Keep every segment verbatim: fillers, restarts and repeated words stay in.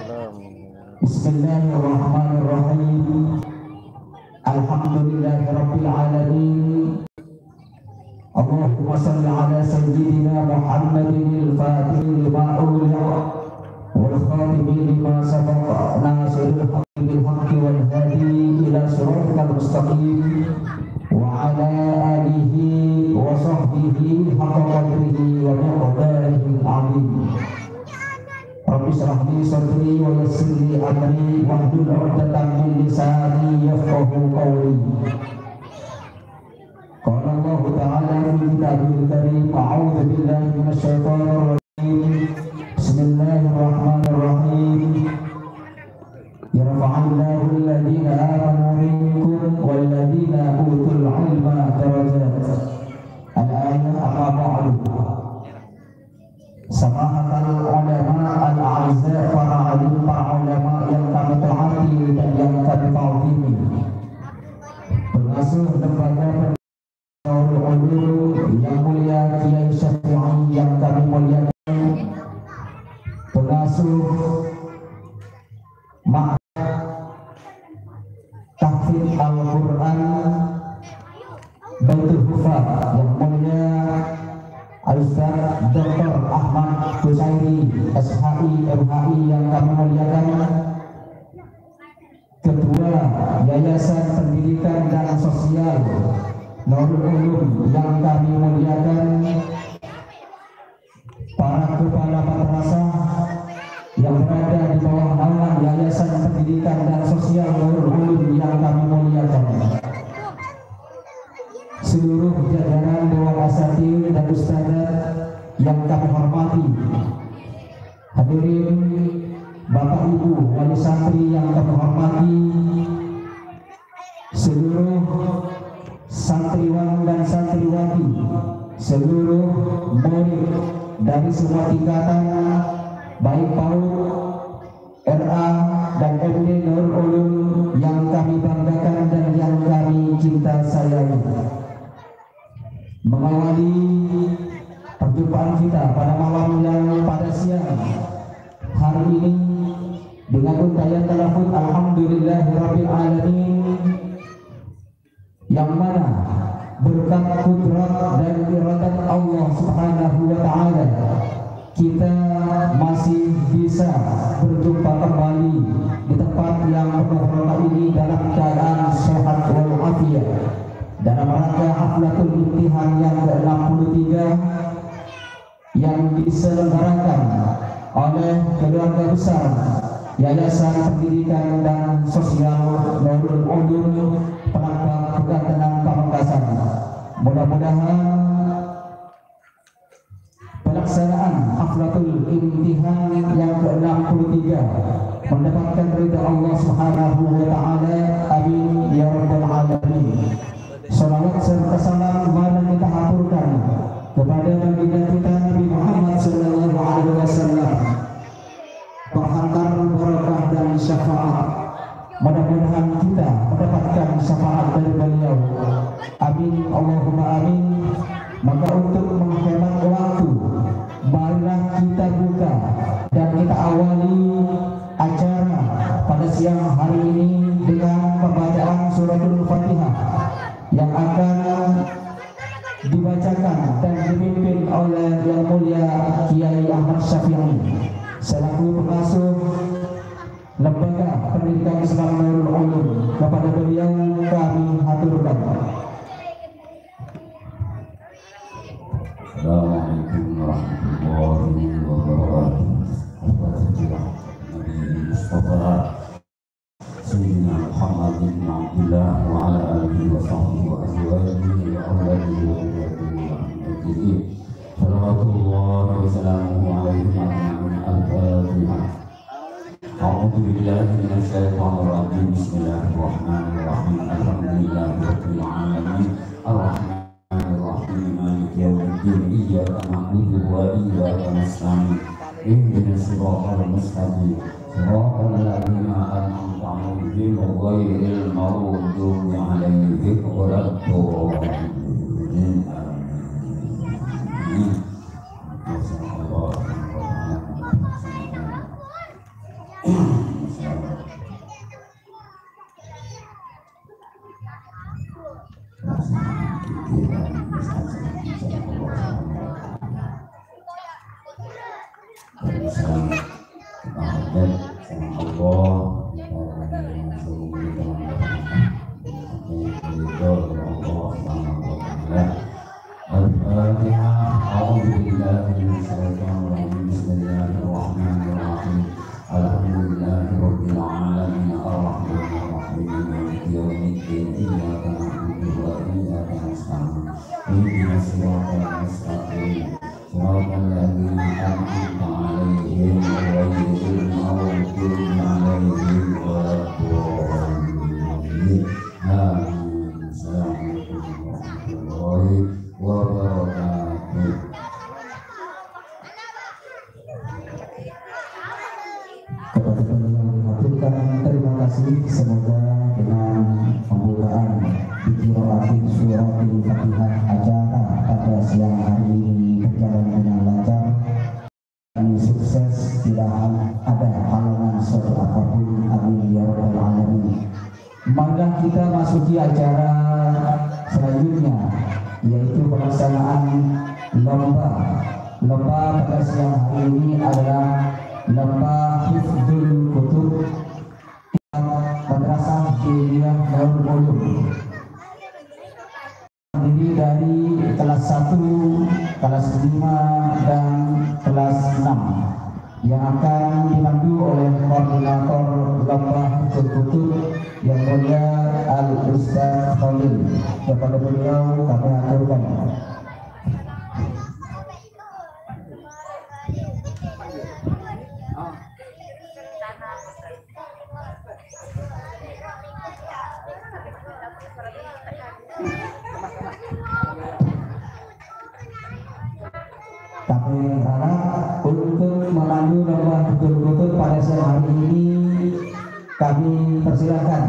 Bismillahirrahmanirrahim. Alhamdulillahirabbil alamin. Allahumma shalli ala sayyidina Muhammadin al-fatihi lima ughliq wal khatimi lima sabaq, nasiril haqqi bil haqqi wal hadi ila siratikal mustaqim, wa ala alihi wa sahbihi haqqa qadrihi wa miqdarihil azim. Rabbi shrah li sadri wa yassir li amri wahlul 'uqdatam min lisani yafqahu qawli. Qala Allahu ta'ala fi kitabihil karim, a'udzu billahi minasy syaithanir rajim. Bismillahirrahmanirrahim. Yarfa'illahu alladhina amanu minkum walladhina utul ilma darajat. Al-ayah, amma ba'du. Samahatal ulama al-a'izza, para alim, para ulama yang kami hormati dan yang kami ta'zimi. Pengasuh Lembaga Nurul Ulum yang mulia Kiai Syafi'i yang kami muliakan. Pengasuh Ma'had Tahfidz Al-Quran Baitul Huffaz yang mulia Al-Ustaz Doktor Ahmad Kusairi, S H I, M H I yang kami muliakan, Ketua Yayasan Pendidikan dan Sosial Nurul Ulum yang kami muliakan, para kepala madrasah yang berada di bawah naungan Yayasan Pendidikan dan Sosial Nurul Ulum yang kami muliakan, seluruh jajaran dewan asatidz dan ustadzat yang kami hormati, hadirin, Bapak Ibu wali santri yang kami hormati, seluruh santriwan dan santriwati, seluruh murid dari semua tingkatan, baik PAUD, R A, dan M D Nurul Ulum yang kami banggakan dan yang kami cinta sayangi. Mengawali perjumpaan kita pada malam yang pada siang hari ini dengan untayan talafut Alhamdulillahirabbil alamin, yang mana berkat kudrat dan iradat Allah Subhanahu wa Ta'ala, kita masih bisa berjumpa kembali di tempat yang penuh rahmat ini dalam keadaan sehat walafiat. Dalam rangka Haflatul Imtihan yang ke enam puluh tiga yang diselenggarakan oleh keluarga besar Yayasan Pendidikan dan Sosial Nurul Ulum Penampang Bukantenan Pamekasan. Mudah-mudahan pelaksanaan Haflatul Imtihan yang ke enam puluh tiga mendapatkan ridha Allah Subhanahu wa Ta'ala. Amin ya rabbal alamin. Salawat serta salam mari kita haturkan kepada baginda kita Nabi Muhammad sallallahu alaihi wasallam, penghantar barakah dan syafaat. Mudah-mudahan kita mendapatkan syafaat dari beliau. Amin, Allahumma amin. Maka untuk menghemat waktu, marilah kita buka dan kita awali acara pada siang hari ini dengan pembacaan Suratul Fatihah yang akan dibacakan dan dipimpin oleh Yang Mulia Kiai Ahmad Syafi'i selaku pengasuh Lembaga Pendidikan Islam Nurul Ulum. Kepada beliau kami haturkan. Assalamualaikum warahmatullahi wabarakatuh. Al-Fatihah. Nabi Mustafa Sayyidina Muhammad bin Abdullah wa ala alihi wa sahbihi wa azwajihi wa auladihi wa dzurriyyatihi wa ahli baitihi. Salawatullahi wa salamuhu alaihim ajma'in. Al-Fatihah. A'udzu billahi minasy syaithanir rajim. Bismillahirrahmanirrahim. Alhamdulillahi rabbil alamin. Arrahmanirrahim. Maliki yaumiddin. Iyyaka na'budu wa iyyaka nasta'in. Ihdinas siratal mustaqim. Siratal ladzina an'amta 'alaihim ghairil maghdubi 'alaihim waladdallin. Amin. Amin. Waalaikumsalam warahmatullahi wabarakatuh. Waalaikumsalam. Kita hormat sama Allah, kita langsung minta maaf. Ridho dari Allah Subhanahu wa Ta'ala. Al-Fatihah. A'udzu billahi minasyaitonir rajim. Bismillahirrahmanirrahim. Alhamdulillahirabbil alamin. Arrahmanirrahim. Maliki yaumiddin. Iyyaka na'budu wa iyyaka nasta'in. Ihdinas siratal mustaqim. Siratal ladzina an'amta 'alaihim ghairil maghdubi 'alaihim waladdallin. Amin. Assalamualaikum warahmatullahi wabarakatuh. Kepada beliau dihaturkan terima kasih, semoga dengan pembukaan bi qiraatis suratil Fatihah, acara pada siang hari ini berjalan dengan lancar dan sukses, tidak ada halangan suatu apapun. Amin ya rabbal alamin. Marilah kita masuki acara selanjutnya, yaitu pelaksanaan lomba. Lomba pada siang hari ini adalah lomba Hifdzul Kutub Madrasah Diniyah Darul Ulum. Terdiri dari kelas satu, kelas lima, dan kelas enam, yang akan dipandu oleh koordinator lomba Hifdzul Kutub, Yang Mulia Al Ustaz Khalil. Kepada beliau kami aturkan. Kami harap untuk memandu lomba Hifdzul Kutub pada siang hari ini, kami persilakan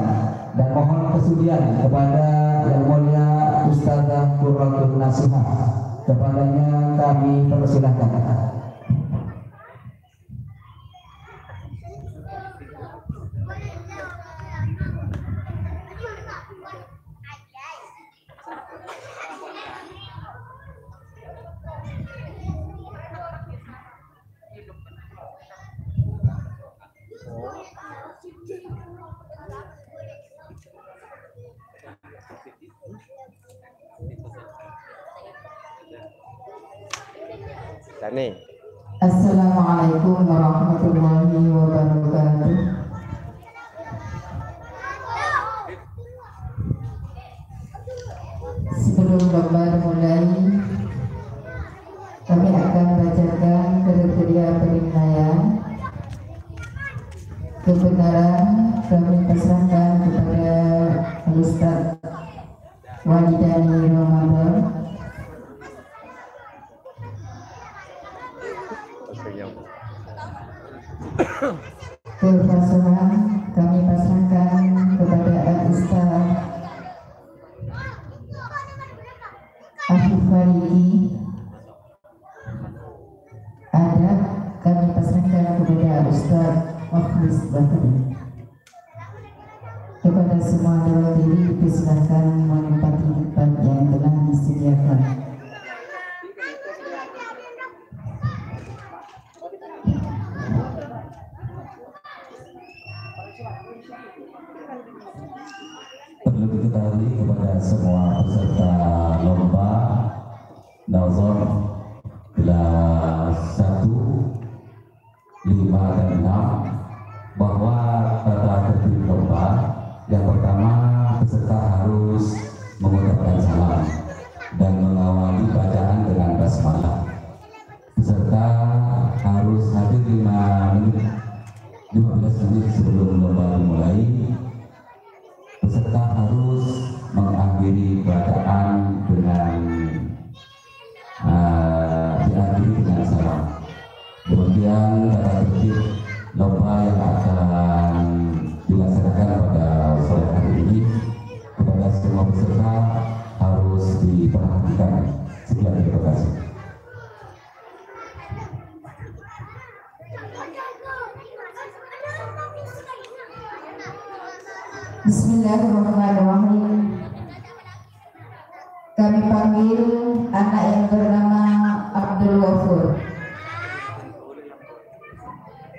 dan mohon kesudian kepada Yang Mulia Ustazah Qurratun Nasihah. Kepadanya kami persilakan. Tani. Assalamualaikum warahmatullahi wabarakatuh. Sebelum lomba dimulai, kami akan bacakan kriteria penilaian. Kebenaran kami pasrahkan kepada Ustaz Walidani Ramadan. Kepalsuan kami pasrahkan kepada Al Ustaz Afif Fariki. Adab kami pasrahkan kepada Ustaz Mukhlis Bakri. Kepada semua dewan juri, dipersilakan menempati tempat yang telah disediakan. Perlu diketahui kepada semua peserta lomba, Nazam kelas satu, lima, dan enam, bahwa tata tertib lomba, yang pertama, peserta harus mengucapkan salam dan mengawali bacaan dengan basmalah. Peserta harus hadir lima menit, lima belas menit sebelum lomba dimulai. Peserta harus mengakhiri bacaan dengan, eh, diakhiri dengan salam. Demikian tata tertib lomba yang akan dilaksanakan pada sore hari ini. Kepada semua peserta harus diperhatikan. Sekian, terima kasih. Bismillahirrahmanirrahim. Kami Panggil anak yang bernama Abdul Ghafur.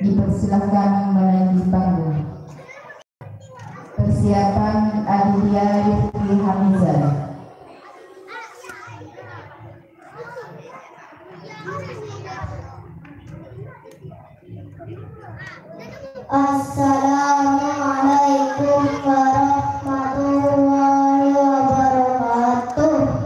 Dipersilakan menaiki panggung. Persiapan Aditya Rifki Hamizah. Assalamualaikum warahmatullahi wabarakatuh.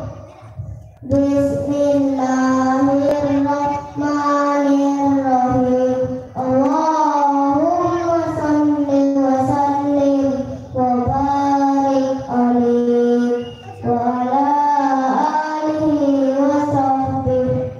Bismillahirrahmanirrahim. Allahumma shalli wa sallim wa barik alaihi wa ala alihi wa sahbihi.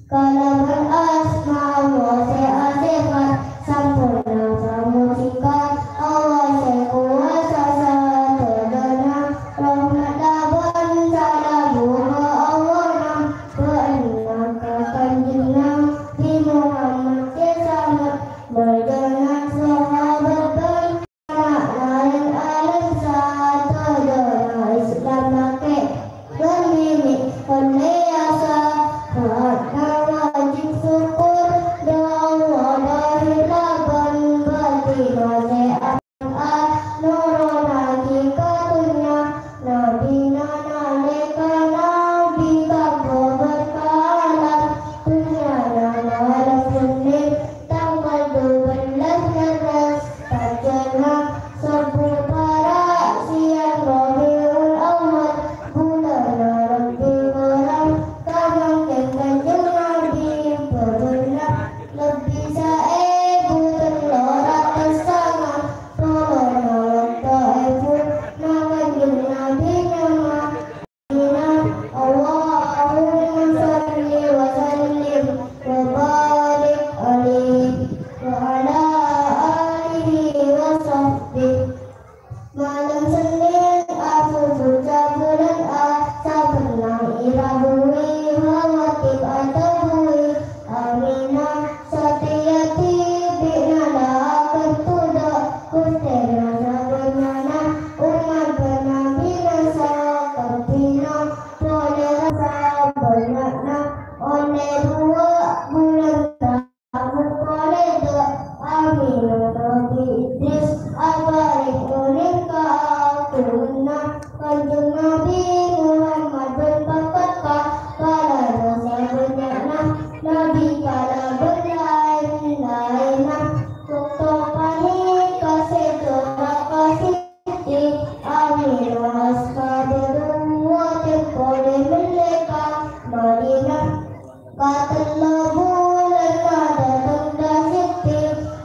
Kalabân asma Allah sè asèpat, samporna pamujiyân Allah sè kobâsa sadhâjâna, rahmat bân salamo ka Allahna, bâ'na ka Kanjeng Nabi Muhammad sè salamet, bâjâna sahabat bân Ana' laèn alem sadhâjâna Islam lakè' bân binè' ollè asapa'na wajib sokkor dâ' Allah lahèr bân bâtènna sè ampon anoro'aghi ka dhunnya Nabina nalèka Nabi kabâbâr ka alam dhunnyana malem Sennèn tangghâl dubellâs Lerres. Pajhâna sobbhu para' sèyang Rabiul Awal, bulânna Rabiul Awal, kamangkèn Kanjeng Nabi bâbâna lebbi saèbu tello ratos sanga polona wâkto èbuna Kanjeng Nabi nyama Allahumma shalli wa sallim wa barik alaihi wa ala alihi wa sahbihi. Malem Sennèn, asubhu sabulân, asabânnang èrabuwi, hawatib atabui. Amina satèya dhibi'na la aghântodhâ, ghustèna sabânnya'na, ommat bân nabina sakabbhina, polè sabânnya'na, ollè duwâ' bulân tabu polè dâ'. Amina Nabi Idris aparèng onèng kaagunganna, Kanjeng Nabi Muhammad bân pangkat ka kalabân sabânnya'na nabi kalabân laèn-laènna. Bâkto panèka sèdhâ raka Siti Aminah asabâ duwâ' tempo lè mellè ka Madinah. Katello bulânna dâteng dâ' Siti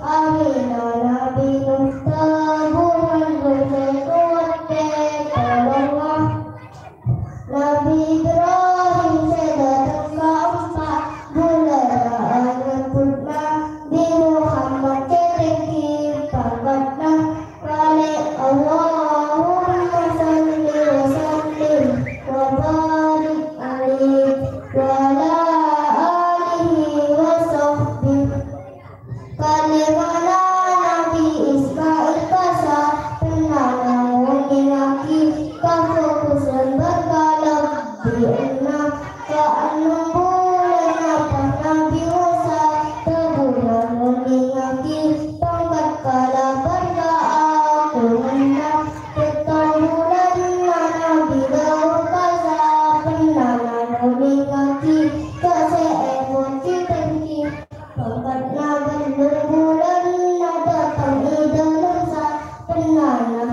Aminah, Nabi Nuh tabu mandhung sè kowat tolongnga. Nabi Ibrahim sè dâteng kaempa' bulânna anyebbhut Nabi Muhammad sè tèngghi pangkatna. Palè, Allahumma shalli wa sallim wa barik alaihi wa ala alihi wa sahbihi. Kalèmana Nabi Ismail kasa pennana ngonèngaghi kafokusan bân kalabbiyanna. Kaennem bulânna pas Nabi Musa, tabuna ngonèngaghi tongkat kalabân kaagunganna. Pèttong bulânna Nabi Daud kasa pennana ngonèngaghi ca'na sè èpojhi tèngghi. Pangkatna bâllung bulânna dâteng è dâlem sapennana.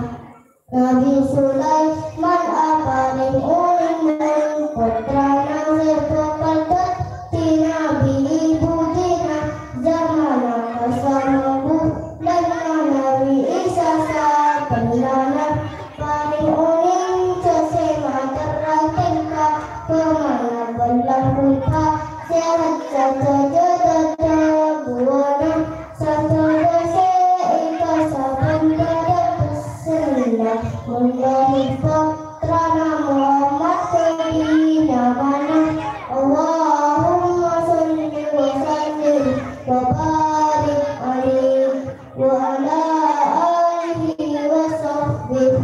Nabi Sulaiman aparèng onèng bân pottrana sè bhâkal dhâddhi nabi è budina. Zamana kasa bulânna Nabi Isa sapennana. Parèng onèng ca'na sè materra tèngka, kemana bâllang kulpa, sèhat sadhâjâ dhâddhi buwâna. Sadhâjâ sè èkasabân dhâddhi pèssèna, mon dhâddhi pottrana Muhammad sè ènamana. Allahumma shalli wa sallim wa barik alaihi wa ala alihi wa sahbihi.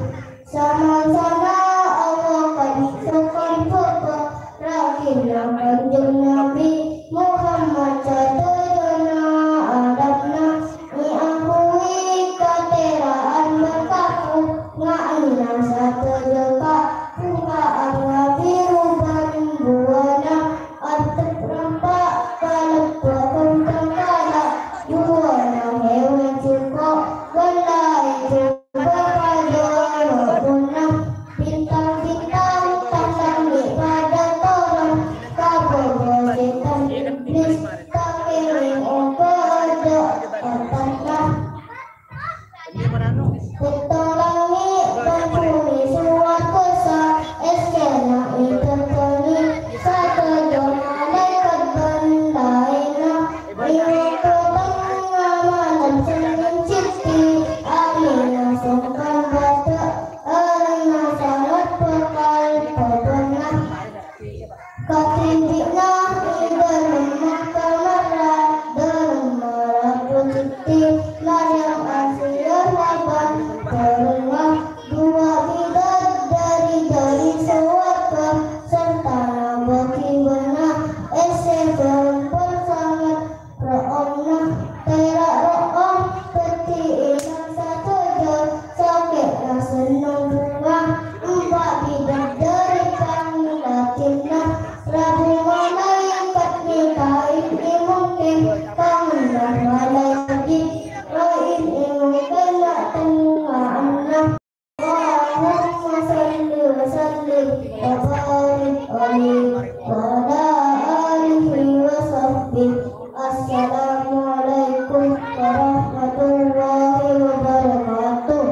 Samansana Allah kan sokan Maryam Asiya laban barengnga dua bidadari dhâri sowarghâ, sarta nabâghi bânnè èssè bân sanget ro'omna, tèra' ro'om dhâddhi èlang sadhâjâ, sakè'na senneng bhunga, empa' bidadari panglatèna, rabu malaèkat Mikail èmongkè, kangenna malaèkat Jibrail èmongkè na' tengnga'anna. Allahumma shalli wa sallim wa barik alaihi wa ala alihi wa sahbihi. Assalamualaikum warahmatullahi wabarakatuh.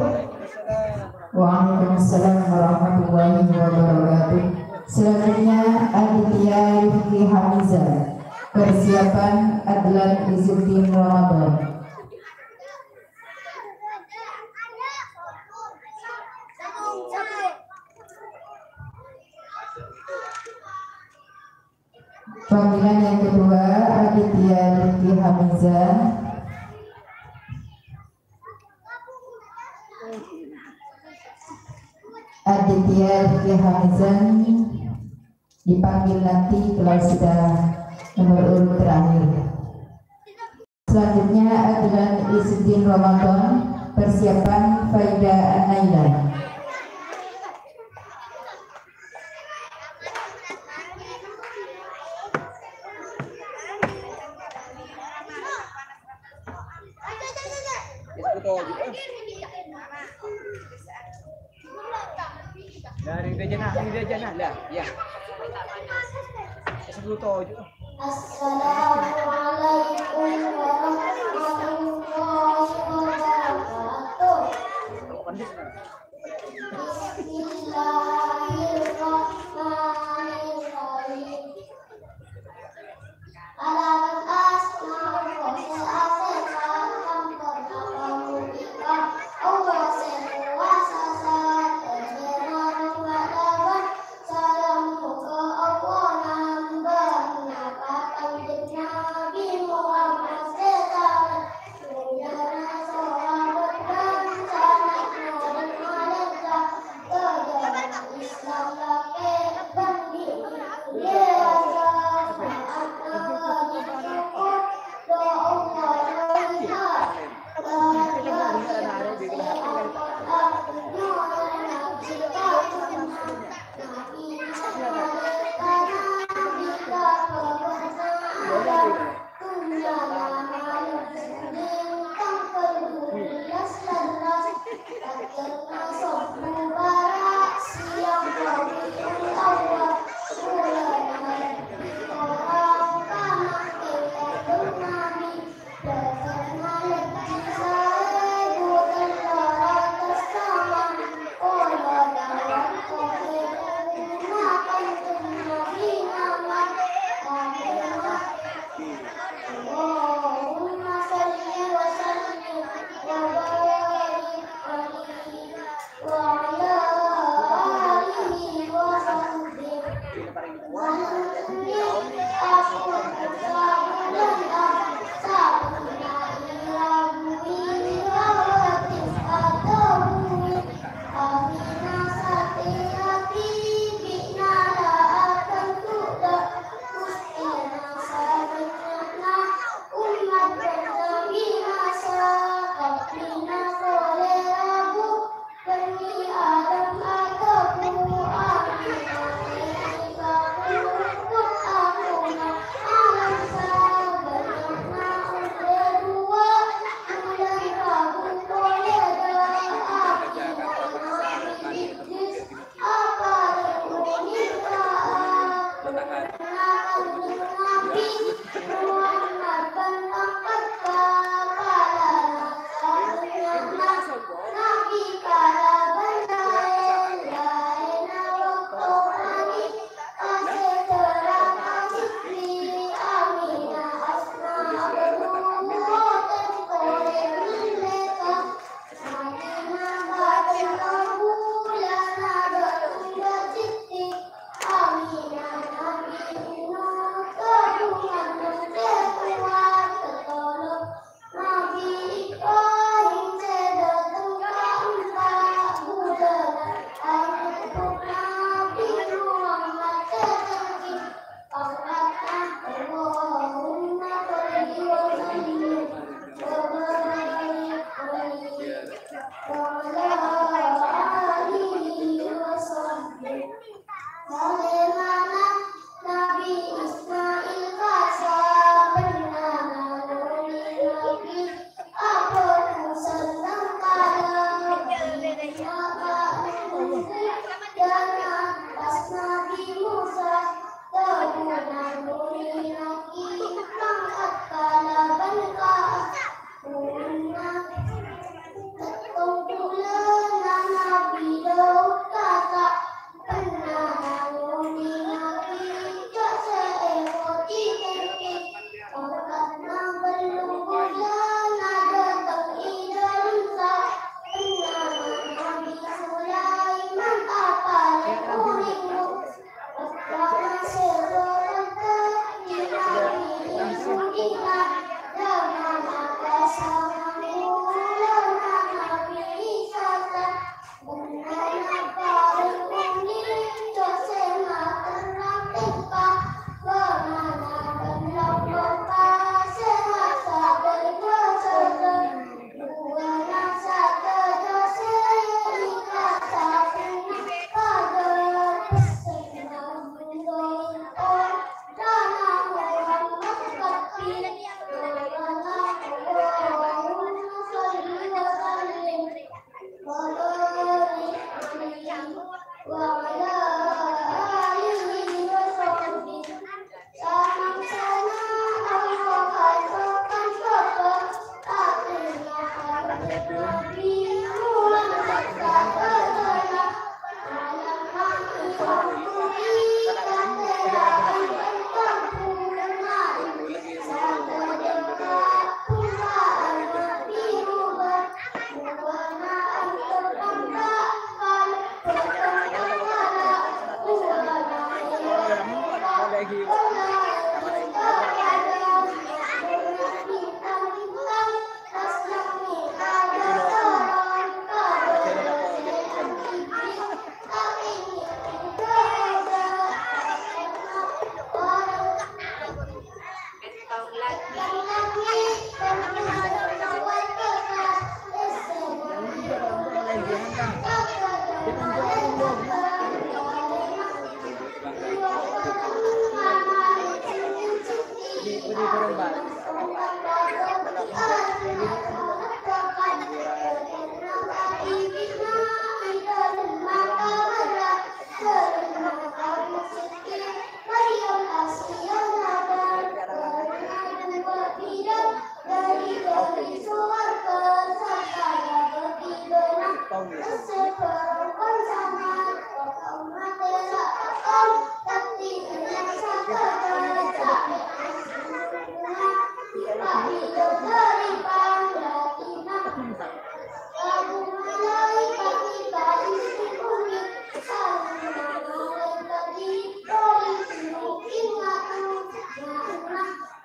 Waalaikumsalam warahmatullahi wabarakatuh. Selanjutnya, Aditya Rifki Hamizah, persiapan Adlan Izzuddin Ramadan. Panggilan yang kedua, Aditya Rifki Hamizah. Aditya Rifki Hamizah dipanggil nanti kalau sudah nomor urut terakhir. Selanjutnya, Adlan Izzuddin Ramadan, persiapan Faida An-Naila. Dari Dajana, dari Dajana, dah, ya. Sepuluh tujuh. Assalamualaikum warahmatullahi wabarakatuh. Bismillahirrahmanirrahim. Kalaban asma Allah sè asèpat, samponna kaulâ ghâpanèka. Allah sè kobâsa sadhâjâna, rahmat bân salam moghâ Allah nambâna ka Kanjeng Nabi Muhammad sè salèt.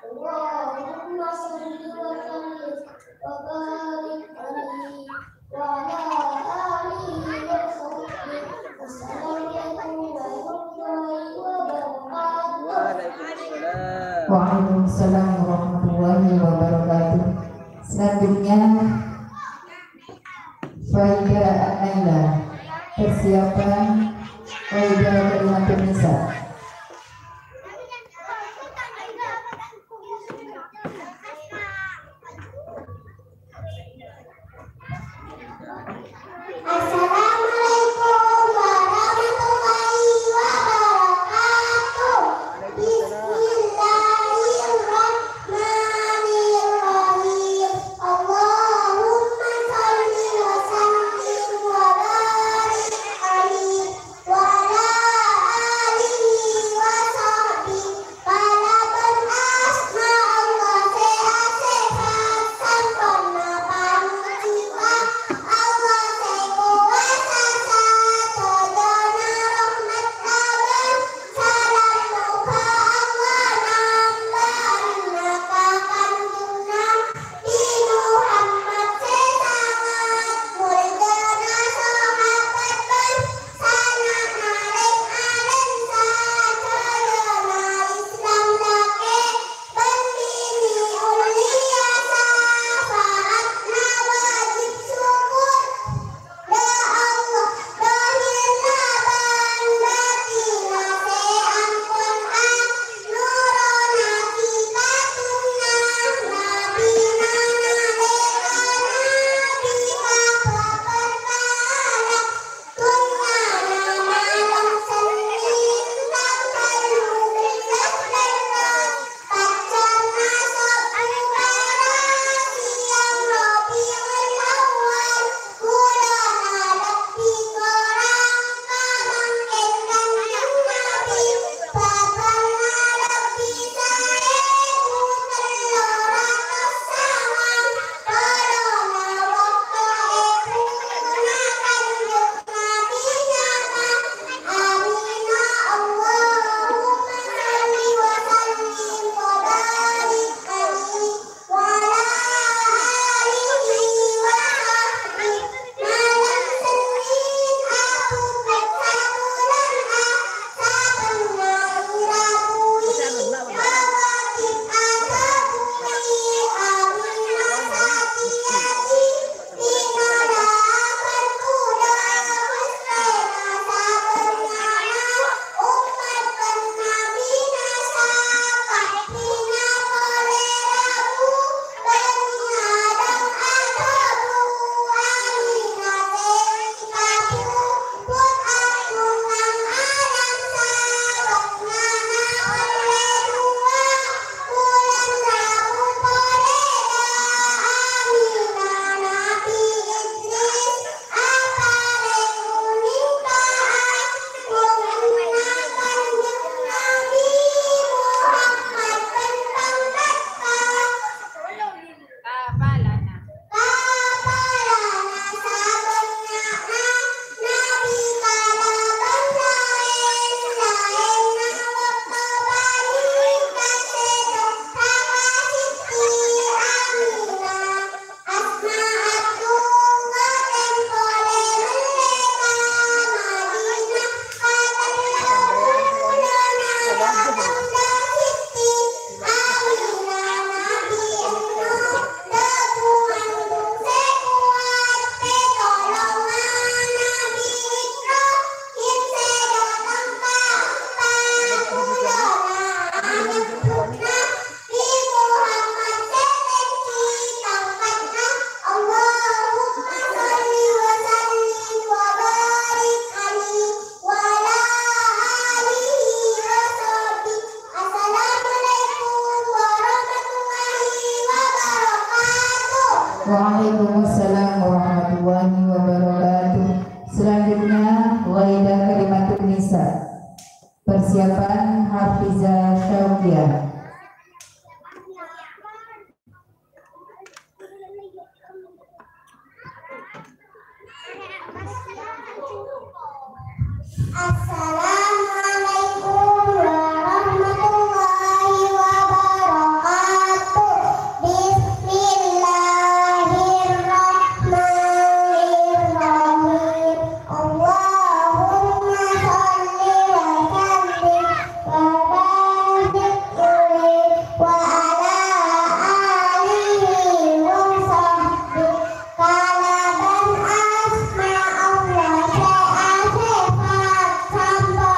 اللهم صل وسلم وبارك عليه وعلى آله وصحبه. السلام عليكم ورحمة الله وبركاته. Waalaikumsalam. Waalaikumsalam warahmatullahi wabarakatuh. Selanjutnya, Faida Naila. Persiapan Faida Kalimatun Nisa. Assalamualaikum warahmatullahi wabarakatuh. Bismillahirrahmanirrahim. Allahumma shalli wa sallim wa barik alaihi wa ala alihi Assalamualaikum warahmatullahi wabarakatuh. Selanjutnya, Waidah Kalimatun Nisa. Persiapan Hafizah Syauqiyah. Assalamualaikum warahmatullahi wabarakatuh. Bismillahirrahmanirrahim. Allahumma shalli wa sallim wa barik alaihi wa ala alihi wa sahbihi. Kalabân asma Allah sè asèpat sampè'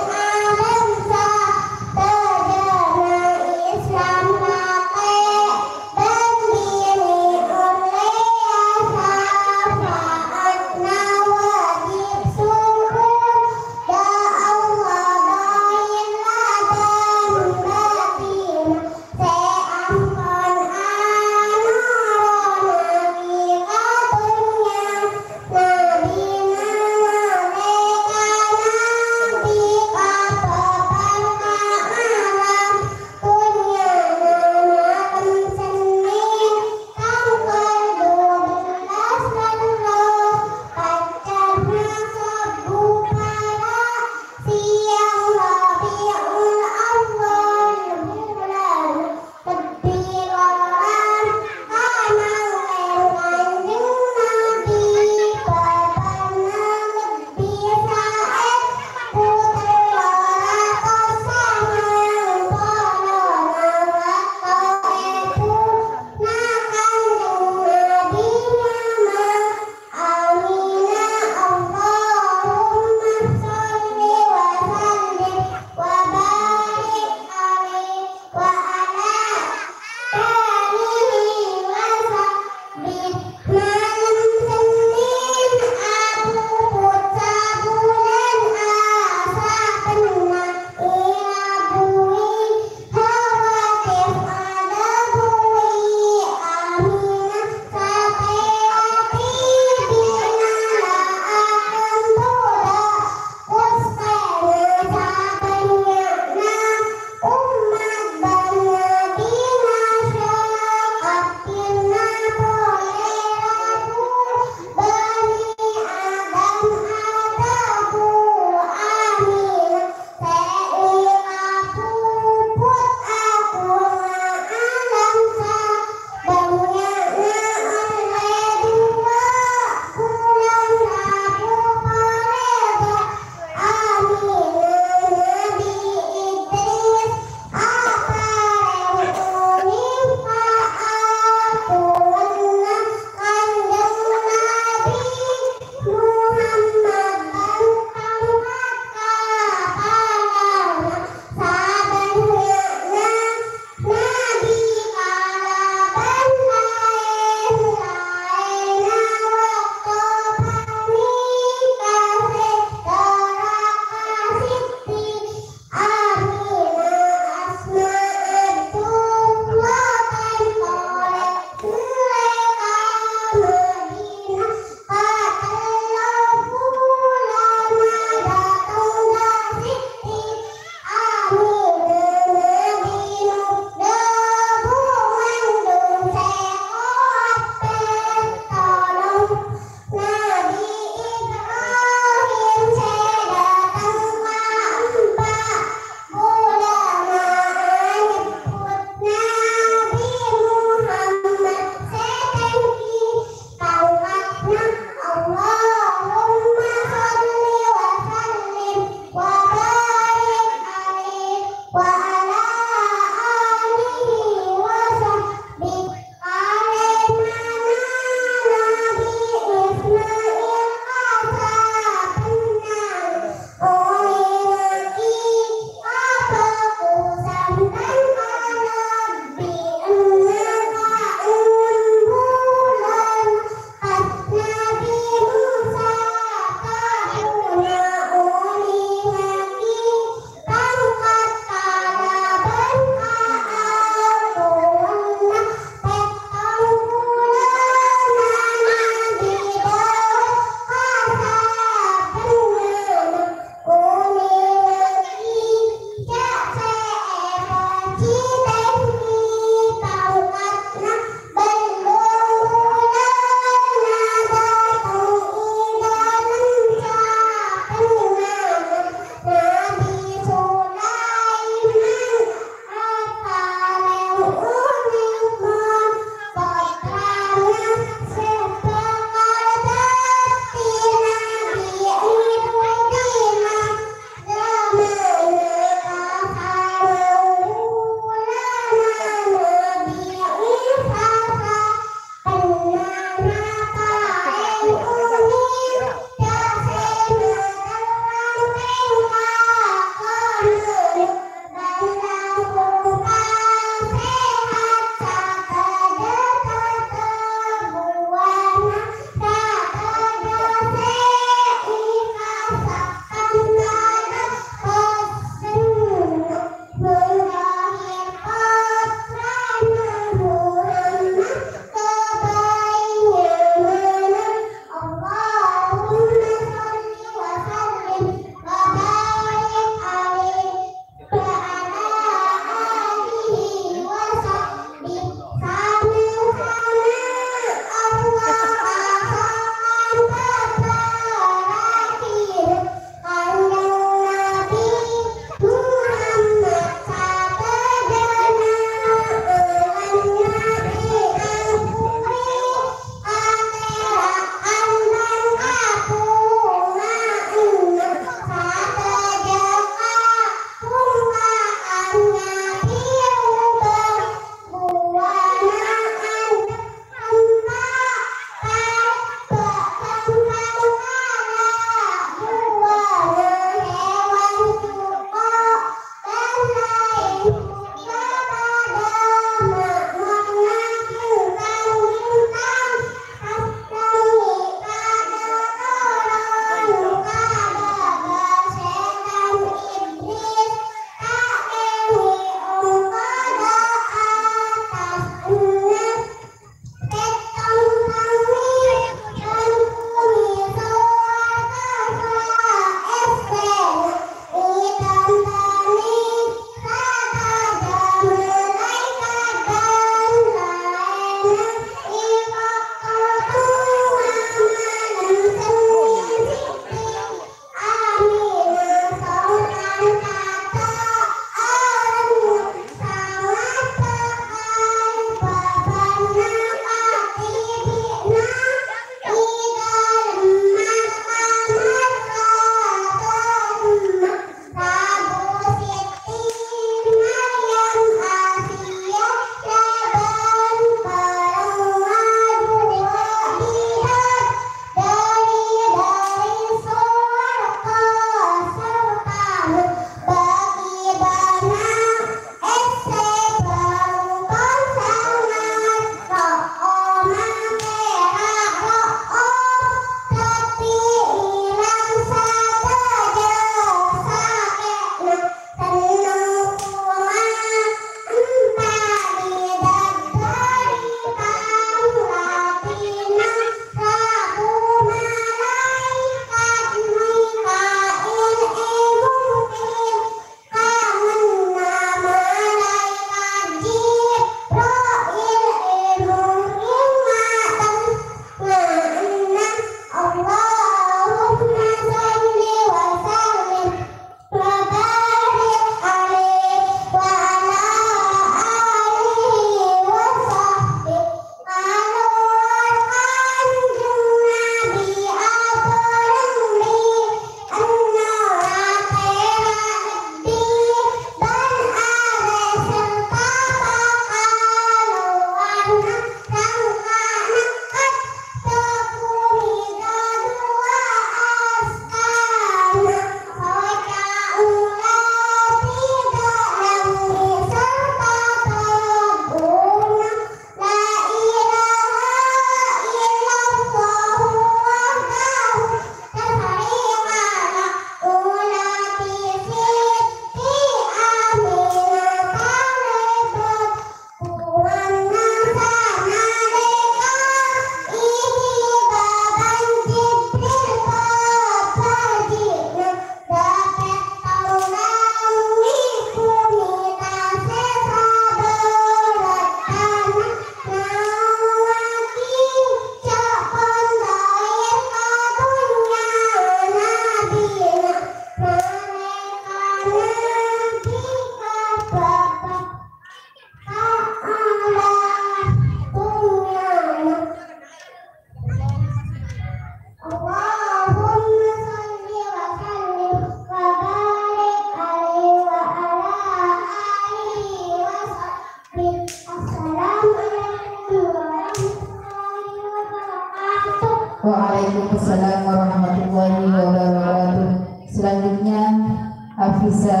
Hafiza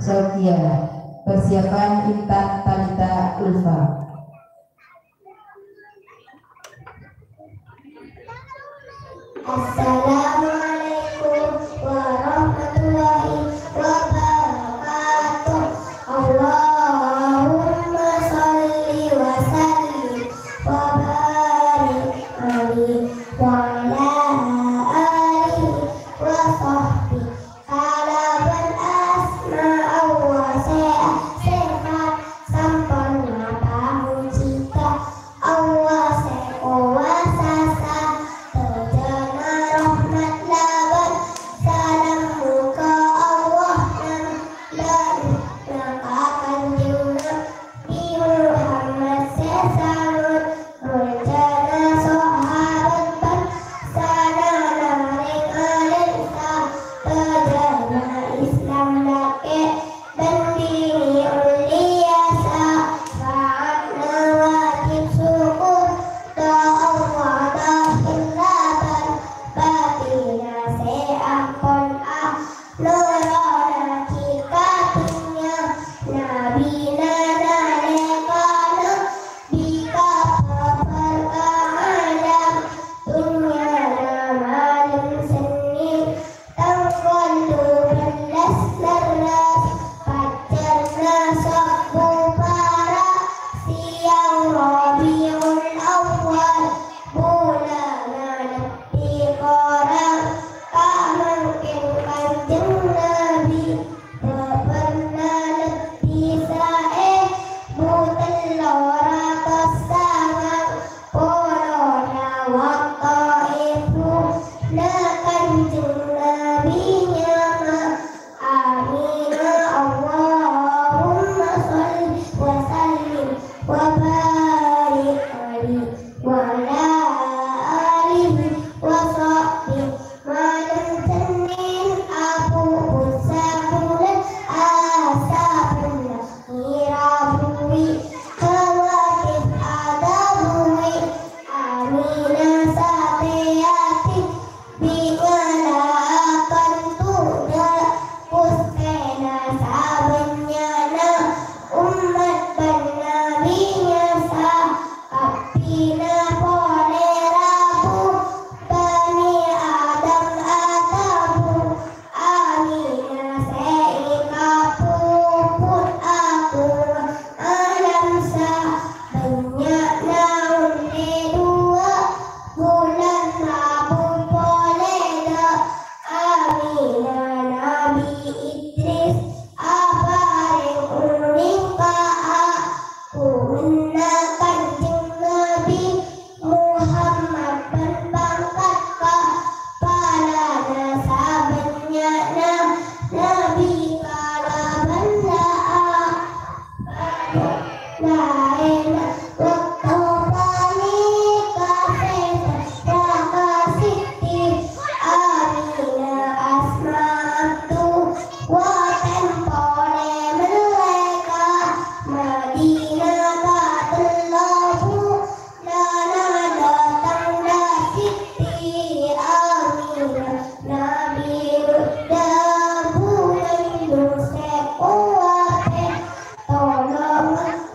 Sofia, persiapan Intan Talita Ulfa. Assalamualaikum warahmatullahi wabarakatuh. Allahumma shalli wa sallim wa barik alaihi wa ala alihi wa sahbihi. Kalaban asma Allah sè sèfat, sampon mapamojhi ka Allah sè kobâsa, sadhâjâna rahmat labân salam moghâ Allah nambâna ka Kanjeng Nabi Muhammad sè sanget. Bhâjâna sahabat bân sanana rèng-orèng sadhâjâna Islam lakè' bân binè' molèya, syafaatna wajib syukur. Doa wa tahiyya bân batina sè ampon a- Nurunnaghi ka dhunnya, Nabina nalèkana bi' kabâbâr ka alam dhunnyana malem Sennèn, tang ghâllu bellâs lerres, fajjârna sobbhu para', sèyang Rabiul Awal, bulânna lebbi korang. Samangkèn Kanjeng Nabi bâbârna lebbi saèbu tello ratos sangang polo nyawa taèbu. Na Kanjeng Nabi nyama Aminah. Allahumma shalli wa sallim wa barik alaihi wa ala alihi wa sahbihi. Malem Sennèn apuput sabulân, asabellâ ngira buwi, khawatir adâ' buwi. Aminah satèya dhibi' ngala' akantodhâ, kostèna sabânnya'na ommat bân Nabi nyasa. Kabbhina polè rabu, Bani Adam atabu. Aminah sè èkapuput akonga alamsa, bânnya'na ollè duwâ' bulân rabu polè dâ'. Aminah Nabi Idris aparèng orèng ka a- Komenna Kanjeng Nabi Muhammad bân pangkat kapalana sabânnya'na nabi kalabân la'a. Laènna bâkto panèka sè sèdhâ ka Siti Aminah asma Abdu. Wa tempolè mellè ka Madinah ka tello bulânna dâteng dâ' Siti Aminah. Nabi dhâbu ngandung sè kowat, tolong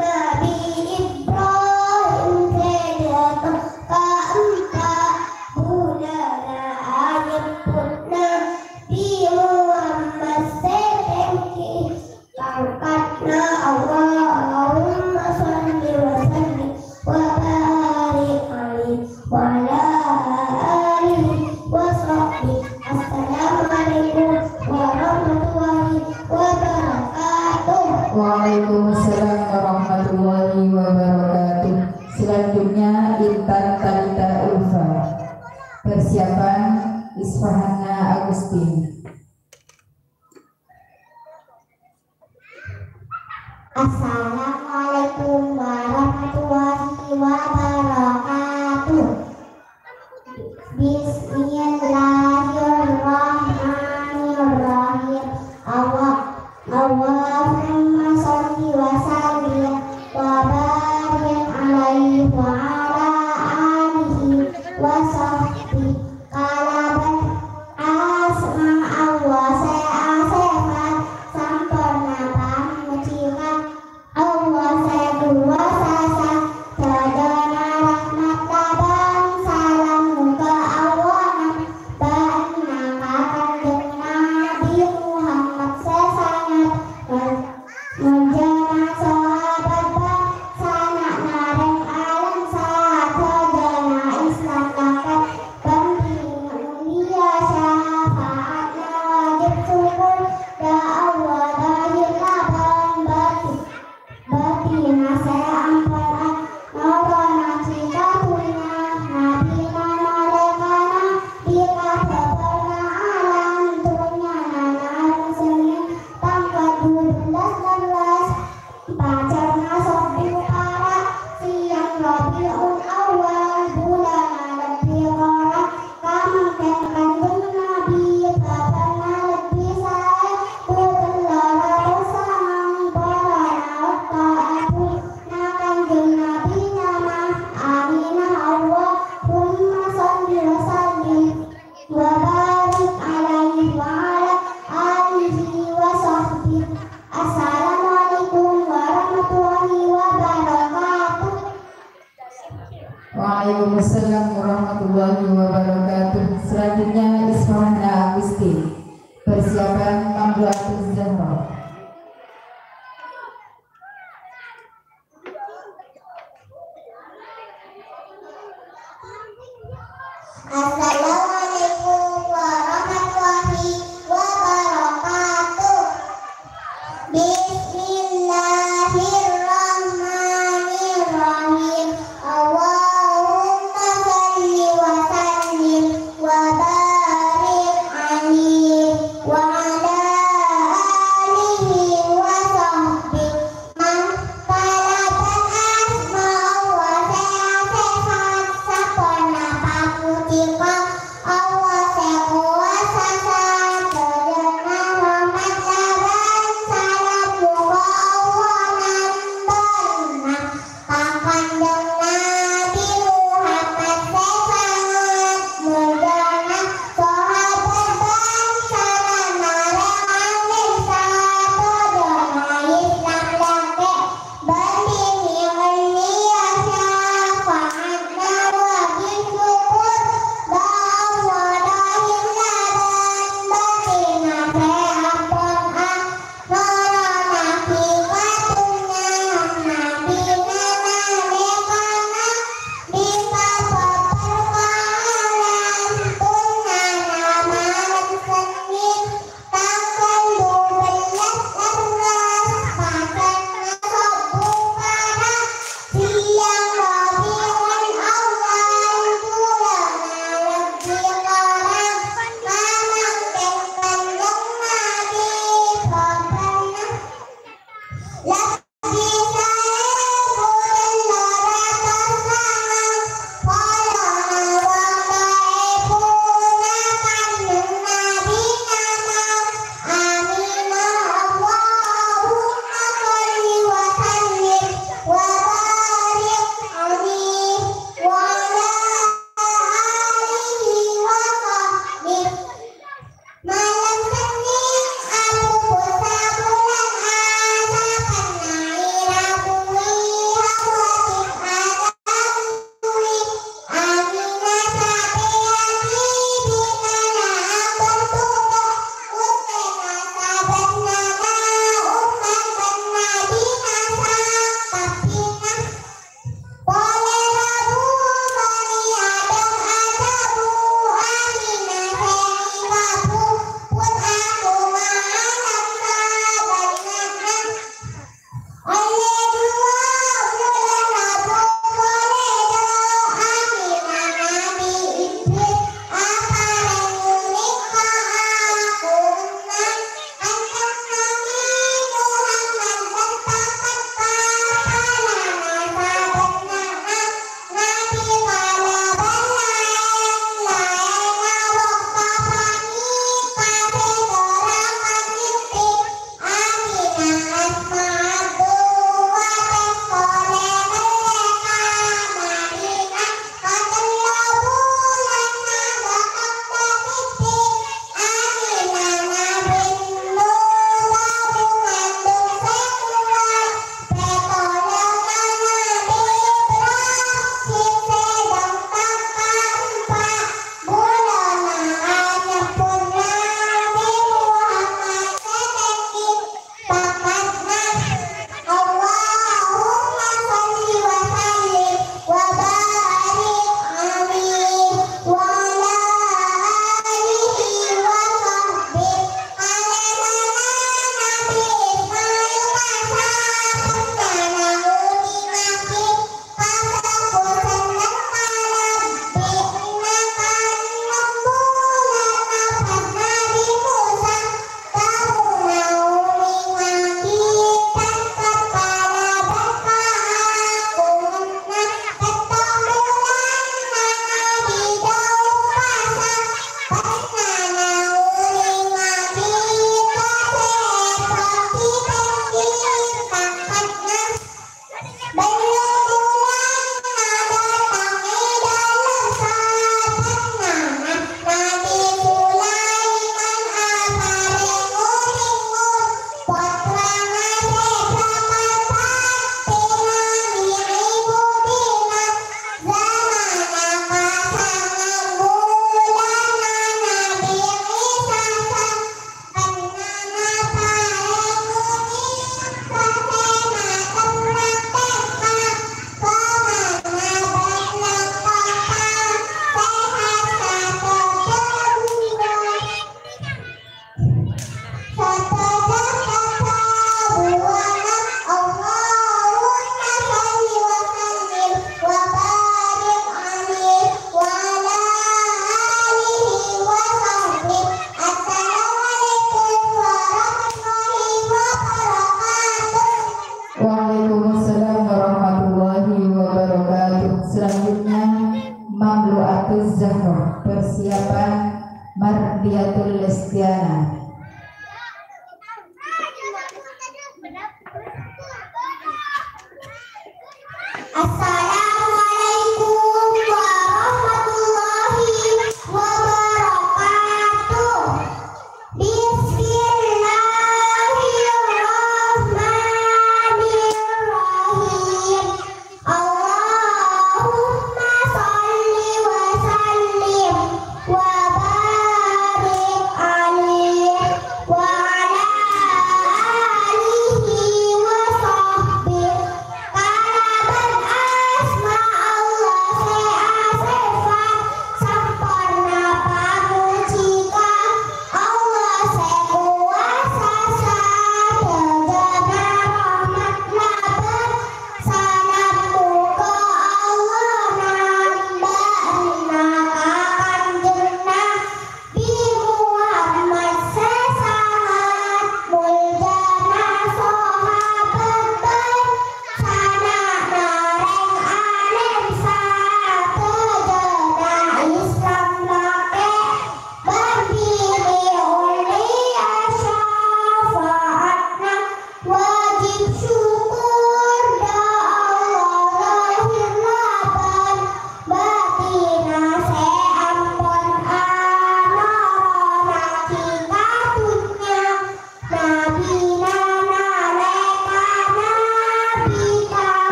Nabi Ibrahim sè dâteng kaempa' bulânna, anyebbhut Nabi Muhammad sè tèngghi pangkatna. Allahumma shalli wa sallim wa barik alaihi wa ala alihi wa sahbihi. Assalamualaikum warahmatullahi wabarakatuh. Waalaikumsalam warahmatullahi wabarakatuh. Selanjutnya, Intan Talita Ulfa. Persiapan, Isfahana Agustin. Assalamualaikum warahmatullahi wabarakatuh. Bismillahirrahmanirrahim. Allahu- Allahumma shalli wa sallim wa barik alaihi wa ala alihi wa sahbihi. Kalabân asma Allah sè Persiapan Mamduatus Zahra. Assalamualaikum warahmatullahi wabarakatuh. Bismillahirrahmanirrahim. Allahumma shalli wa sallim wa barik alaihi wa ala alihi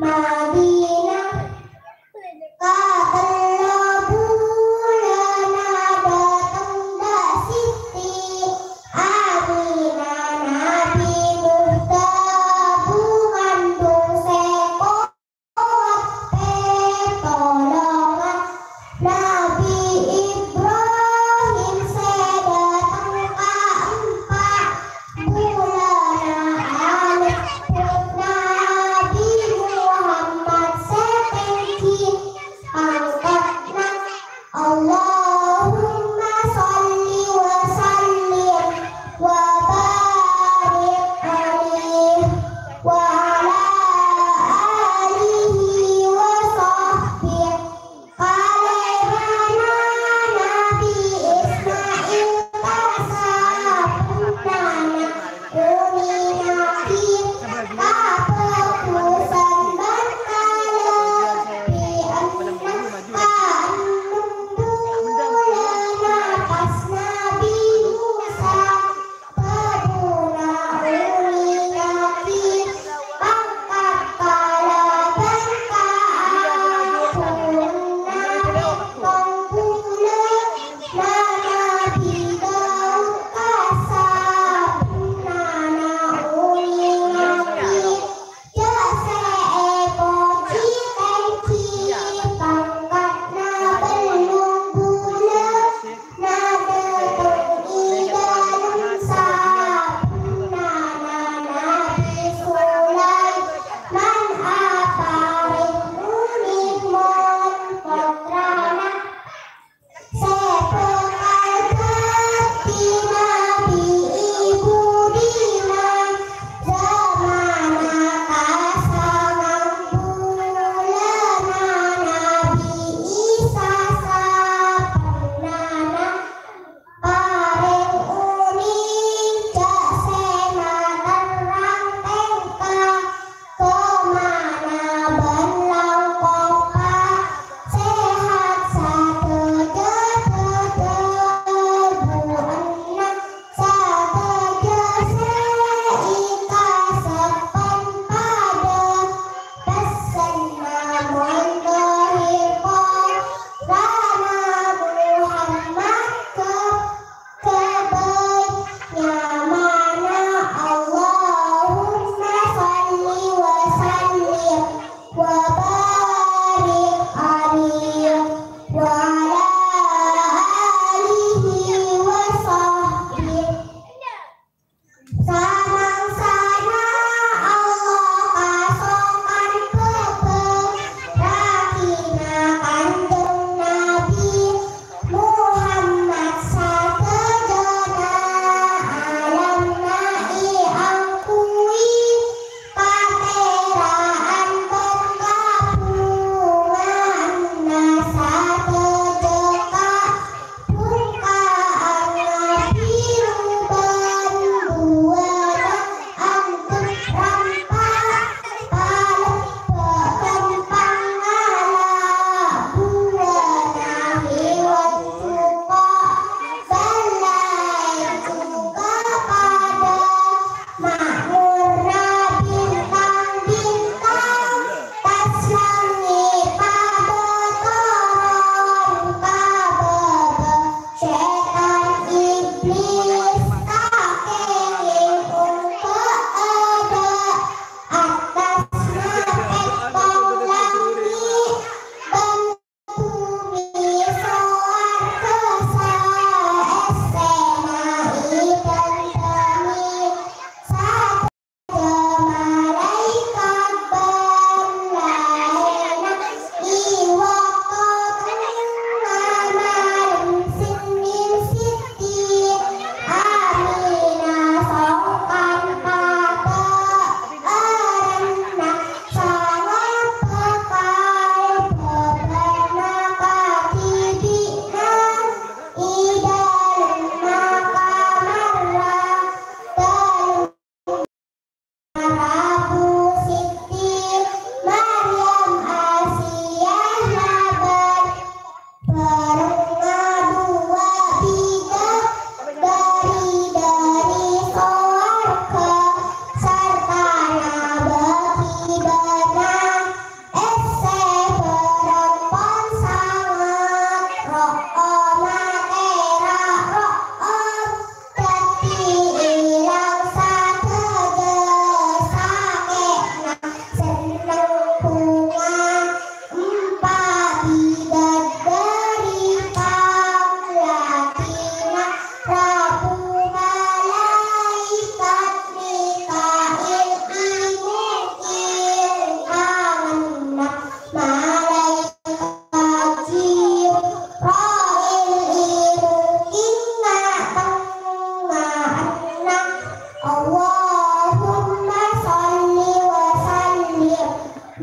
Madinah. Katello bulânna dâteng dâ' Siti Aminah, Nabi Musa bu ngandung sè kowat, pètolongan Nabi Ibrahim sè dâteng kaempa'. Bulânna alèpot Nabi Muhammad sè tèngghi pangkatna. Allahumma shalli wa sallim wa barik alaihi wa ala alihi wa sahbihi. Kalèbânna Nabi Ismail ka sabbhânna uni Nabi, kabhâghusan bân kalebbiyanna kaennem bulânna pas Nabi Musa. Bâbuna uni Nabi pangkat kalabân kaagunganna, bulânna Nabi Daud ka sabbhânna uni Nabi. Jhâ' sè èpojhi tèngghi pangkatna bellung bulânna dâteng è dâlem sabbhânna Nabi Sulaiman aparèng onèng mon pottrana. Sè bhâkal dhâddhi nabi è budina, jhâmanna kasangang bulânna Nabi Isa sabbhânna parèng onèng jhâ' sè materrang tèngka. Kemana bân langkong pa-, sehat sadhâjâ bhâdhân bu'enna sadhâjâ sè èkasebbhân padâ. Pessenna mon dhâri polana Muhammad ke-, Kabâi nyamana Allahumma shalli wa sallim wa barik alaihi wa ala alihi wa sahbihi. Samangsana Allah kasokan bhâbhâ ragina Kanjeng Nabi Muhammad sadhâjâna alamna èangghuy paterra'an bân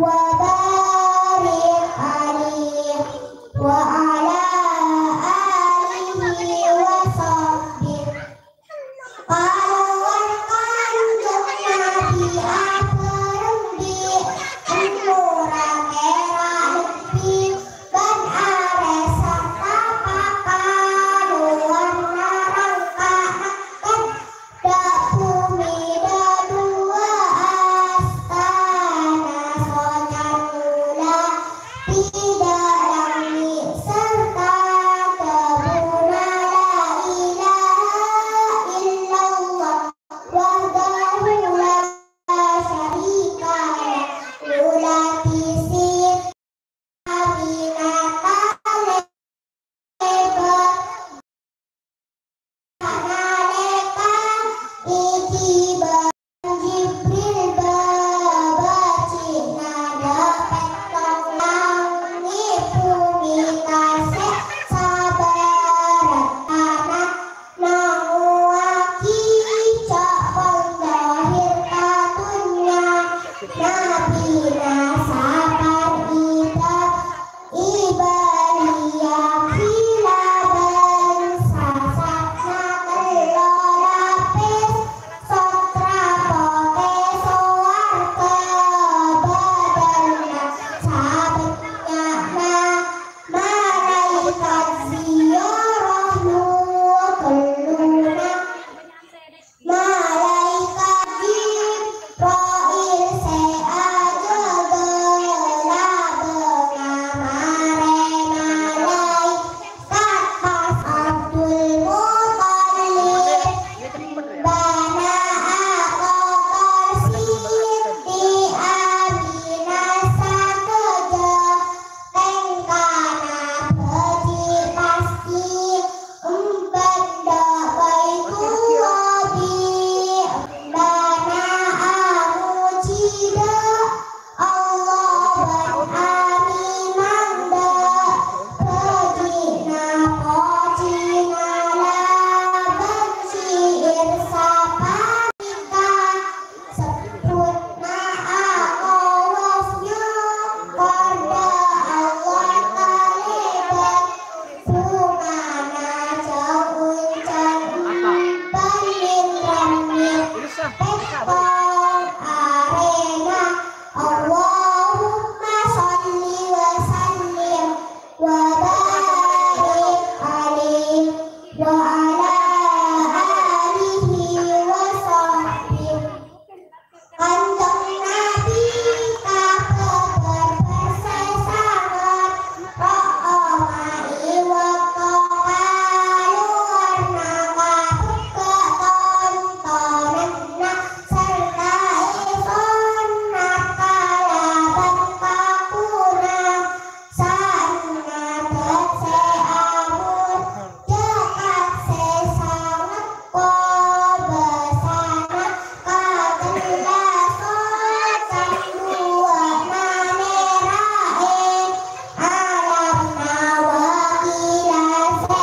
وبارك عليه وعلى آله وصحبه. Kalowar Kanjeng Nabi aberembi, èmorra pèra' lebbi, bân arè sarta pakalowar narang ka'nakan, dâ' bhumè dâduwâ astana socan mola, bidhâ langngè' sarta dhâbuna la ilaha illallah wahdahu la syarika lah. Mola dhisè' Aminah talèbât nalèka èjhibâ Jibril bâbâji'na dâ' pèttong langngè' bhumè tasè' sabârâ tanah. Nangowaghi ja' pangdhâhir ka dhunnya, Nabina sapar ida, èbâliyaghi labân sasatna tello lapis, sotra potè sowarga, bâdânna sabânnya'na malaèkat ziyarah lu-, telluna. Malaèkat Jibril sè ajâgâ labângnga marè malaèkat pas Abdul Muttalib, bâna akotor Siti Aminah sakejjhâ'. Tèngkana bhâji' pastè emban dâ' Baitullah bi' embana amojhi dâ' Allah bân amèmang dâ' bhâji'na pojhina labân syi'ir sapanèka. Sebbhutna akowas nyokor dâ' Allah talèbât bhungana jhâu oncang emban min-rammit pèttong arèna. Allahumma shalli wa sallim wa barik alaihi wa ala alihi wa sahbihi. Kanjeng Nabi kabâbâr bârsè sanget, ro'oma è bâkto kalowarna kapegghâ' tontonanna, sarta èsonnat kalabân pakona. Sa'anna dâ' sè amor, jhâkat sè sanget kobâsana, katella socan duwâ'na mèra'è alamna wakila sè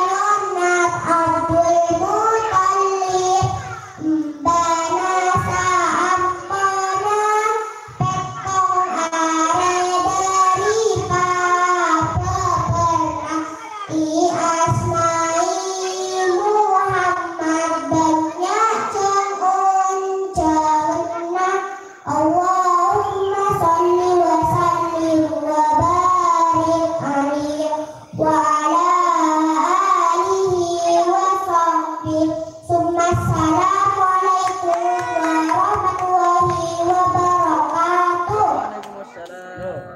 nyonnat Abdul Muttalib. Embana saamponna pèttong arè dâri pabâbârna, èasmaè Muhammad bânnya' jhâng-onjhânganna. Allahumma shalli wa sallim wa barik alaihi wa ala alihi wa sahbihi. Summa assalamualaikum warahmatullahi wabarakatuh.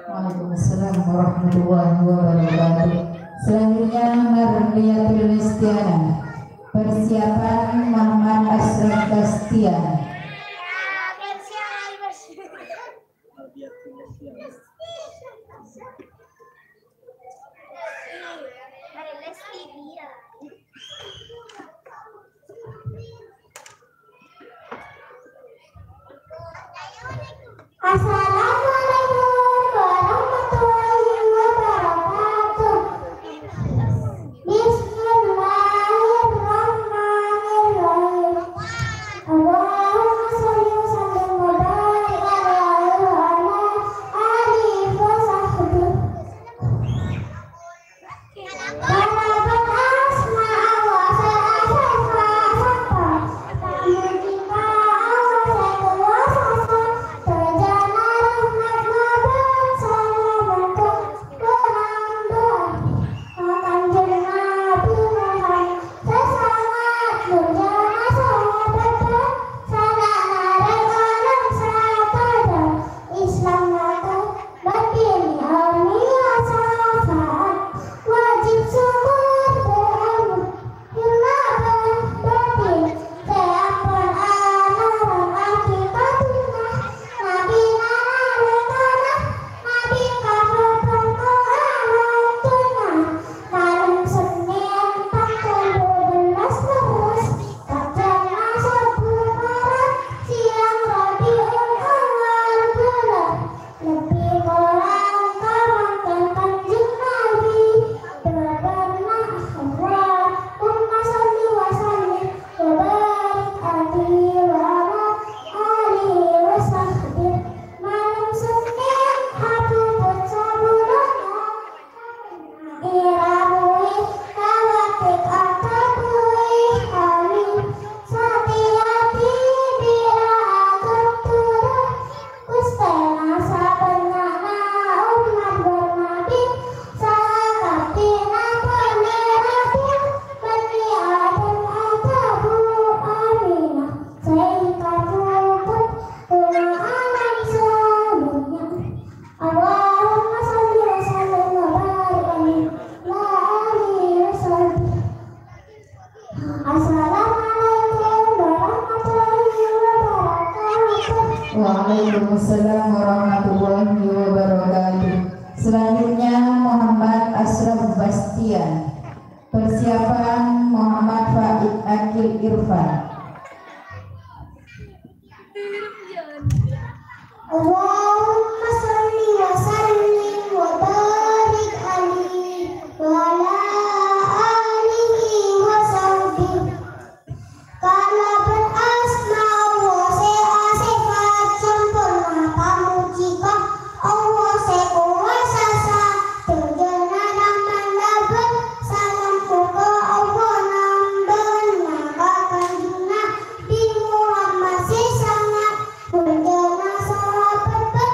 Waalaikumsalam warahmatullahi wabarakatuh. Selanjutnya, Mardiyatul Listiana. Persiapan Muhammad Asraf Bastian. Assalamualaikum warahmatullahi wabarakatuh. Bismillahirrahmanirrahim. Allahumma shalli wa sallim wa barik alaihi wa ala Sabânnya'na ommat bân nabi, sakabbiyanna bânnè rabu, bânnè adhân adhâbu Aminah, sè èkabhubut, ghuna alam sabânnya'na. Allahumma shalli wa sallim wa barik alaihi wa ala alihi wa sahbihi. Assalamualaikum warahmatullahi wabarakatuh. Waalaikumsalam warahmatullahi wabarakatuh. Selanjutnya Muhammad Ashraf Bastian. Persiapan Muhammad Faid Akil Irfan. Allahumma shalli wa sallim wa barik alaihi wa ala alihi wa sahbihi. Kalabân asma Allah sè asèfat samporna pamojhi ka Allah sè kobâsa sadhâjâna, rahmat bân salam moghâ Allah nambâ'âna ka Kanjeng Nabi Muhammad sè sanget, kanjeng sahabat bân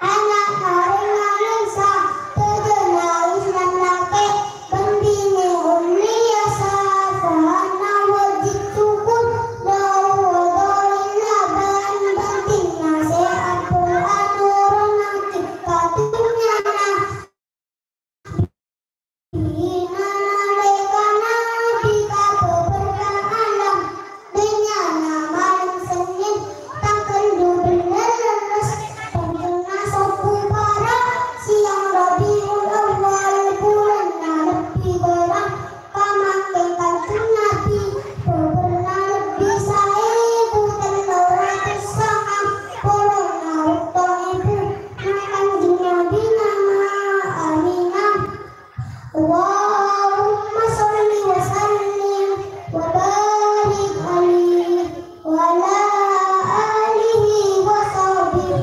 ana' orèng lanang sadhâjâna Islam lakè' bân binè', ollè èsapa'a wâjib sokkor, la ilaha illa bân bâtènna sè ampon atoronnaghi ka dhunnyana. Dina nalèkana Nabi kabâbâr ka alam dhunnyana malem Sennèn, tangghâl dubellâs, bângkèna sobbhu para', sèyang Rabiul Awal, bulânna lebbi bârâng. Kamangkèn Kanjeng Nabi, bâbârna lebbi saèbu tello ratos sanga polona bâkto èbu, na Kanjeng Nabi nyama Aminah. Allahumma shalli wa sallim wa barik alaihi wa ala alihi wa sahbihi.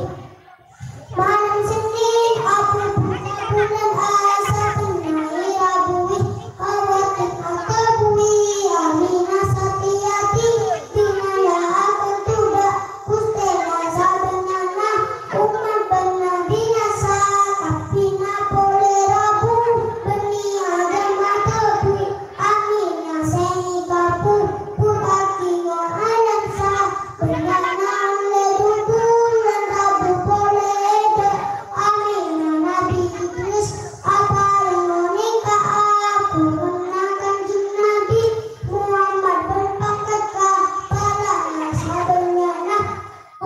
Malem Sennèn, abu buka bulân asabânna èrabuwi, khawatir atabuwi Aminah satèya dhibi', dina la akantudha Ghustèna sadhâjâna, ommat bân nabina sakabbhiyânna polè rabu, bânnè adhân atabu Aminah sè èkabhubut, aghingghâ alam sa- Bânnya'na ollè dhubul lan rabu polè èdâ', Aminah Nabi Idris, aparèng onèng ka aghâmana Kanjeng Nabi Muhammad bân pangkat ka bâlâna sabânnya'na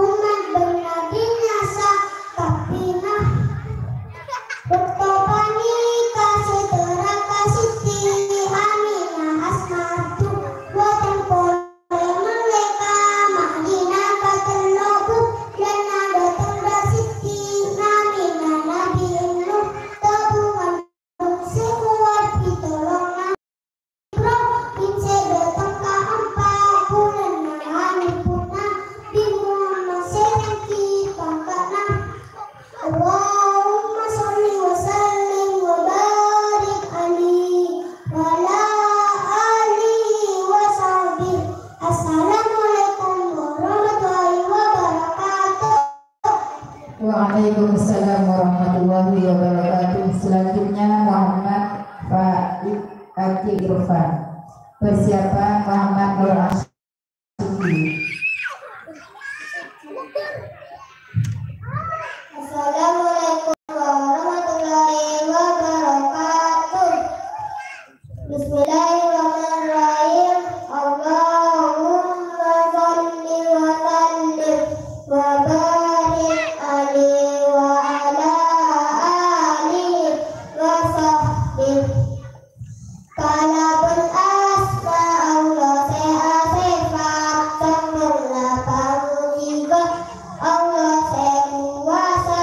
ommat bân nabina sakabbhiyânna. Bâkto panèka sè dârâ ka Siti Aminah Asma Abdul, wa tempol Mangkèn ka Madinah ka tello' bulân, dâteng dâ' Siti Aminah Nabi Nuh, tabu kandhung sè kowat pitolong Ibrahim sè dâteng ka empa' bulân, anebbhuna Nabi Muhammad sè èngghi pangkana. Allahumma shalli wa sallim wa barik alaihi wa ala alihi wa sahbihi. Assalamualaikum warahmatullahi wabarakatuh. Waalaikumsalam warahmatullahi wabarakatuh. Selanjutnya Muhammad Faid Akil Irfan. Persiapan Muhammad Nur Asyik. Assalamualaikum warahmatullahi wabarakatuh. Bismillahirrahmanirrahim. Allahumma shalli wa sallim wa barik alaihi wa ala alihi wa sahbihi. Kalabân asma Allah sè asèfat sampurna, pamojhi ka Allah sè kowasa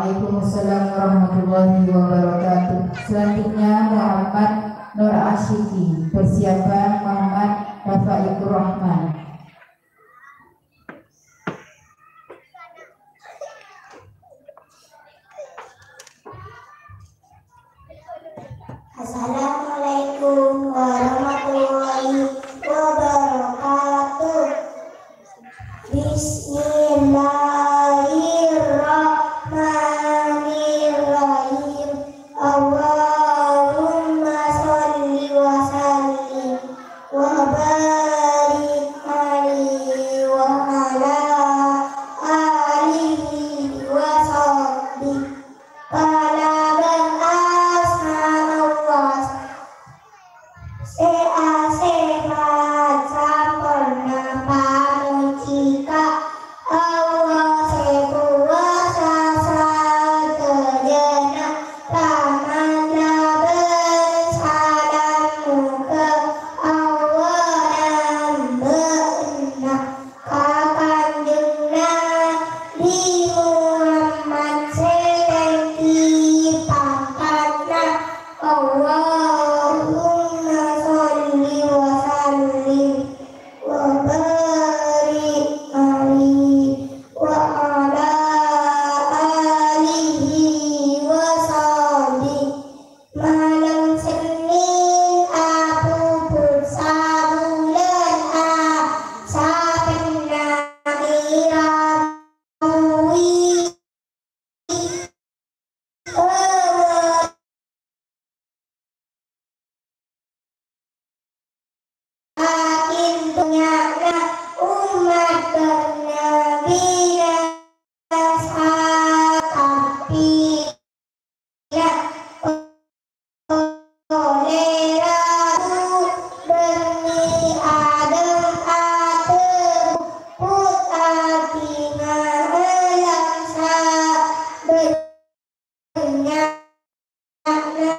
Waalaikumsalam warahmatullahi wabarakatuh. Selanjutnya Muhammad Nur Asyiki, persiapan Muhammad Rafa'ikur Rahman. Assalamualaikum warahmatullahi wabarakatuh. Bismillahirrahmanirrahim. Allahumma sholli wa sallim wa barik alaihi wa ala alihi wa sahbihi. Kalaban asmana Allah sè asèpat samporna, pamojhi ka Allah sè kobâsa sadhâjâna. Rahmat labân salam moghâ Allah nambâ'âna ka Kanjeng Nabi Muhammad sè tèngghi pangkatna. Allahumma sholli wa sallim wa barik alaihi wa ala alihi wa sahbihi. Malem Sennèn apuput sabulân, a, sapènna èrabuwi. Akin dhunnyana ommat Nabina sakabhina. Olè rabu bânnè adhâ' adhâbu, put-adina alam sabâ-, bânnya'na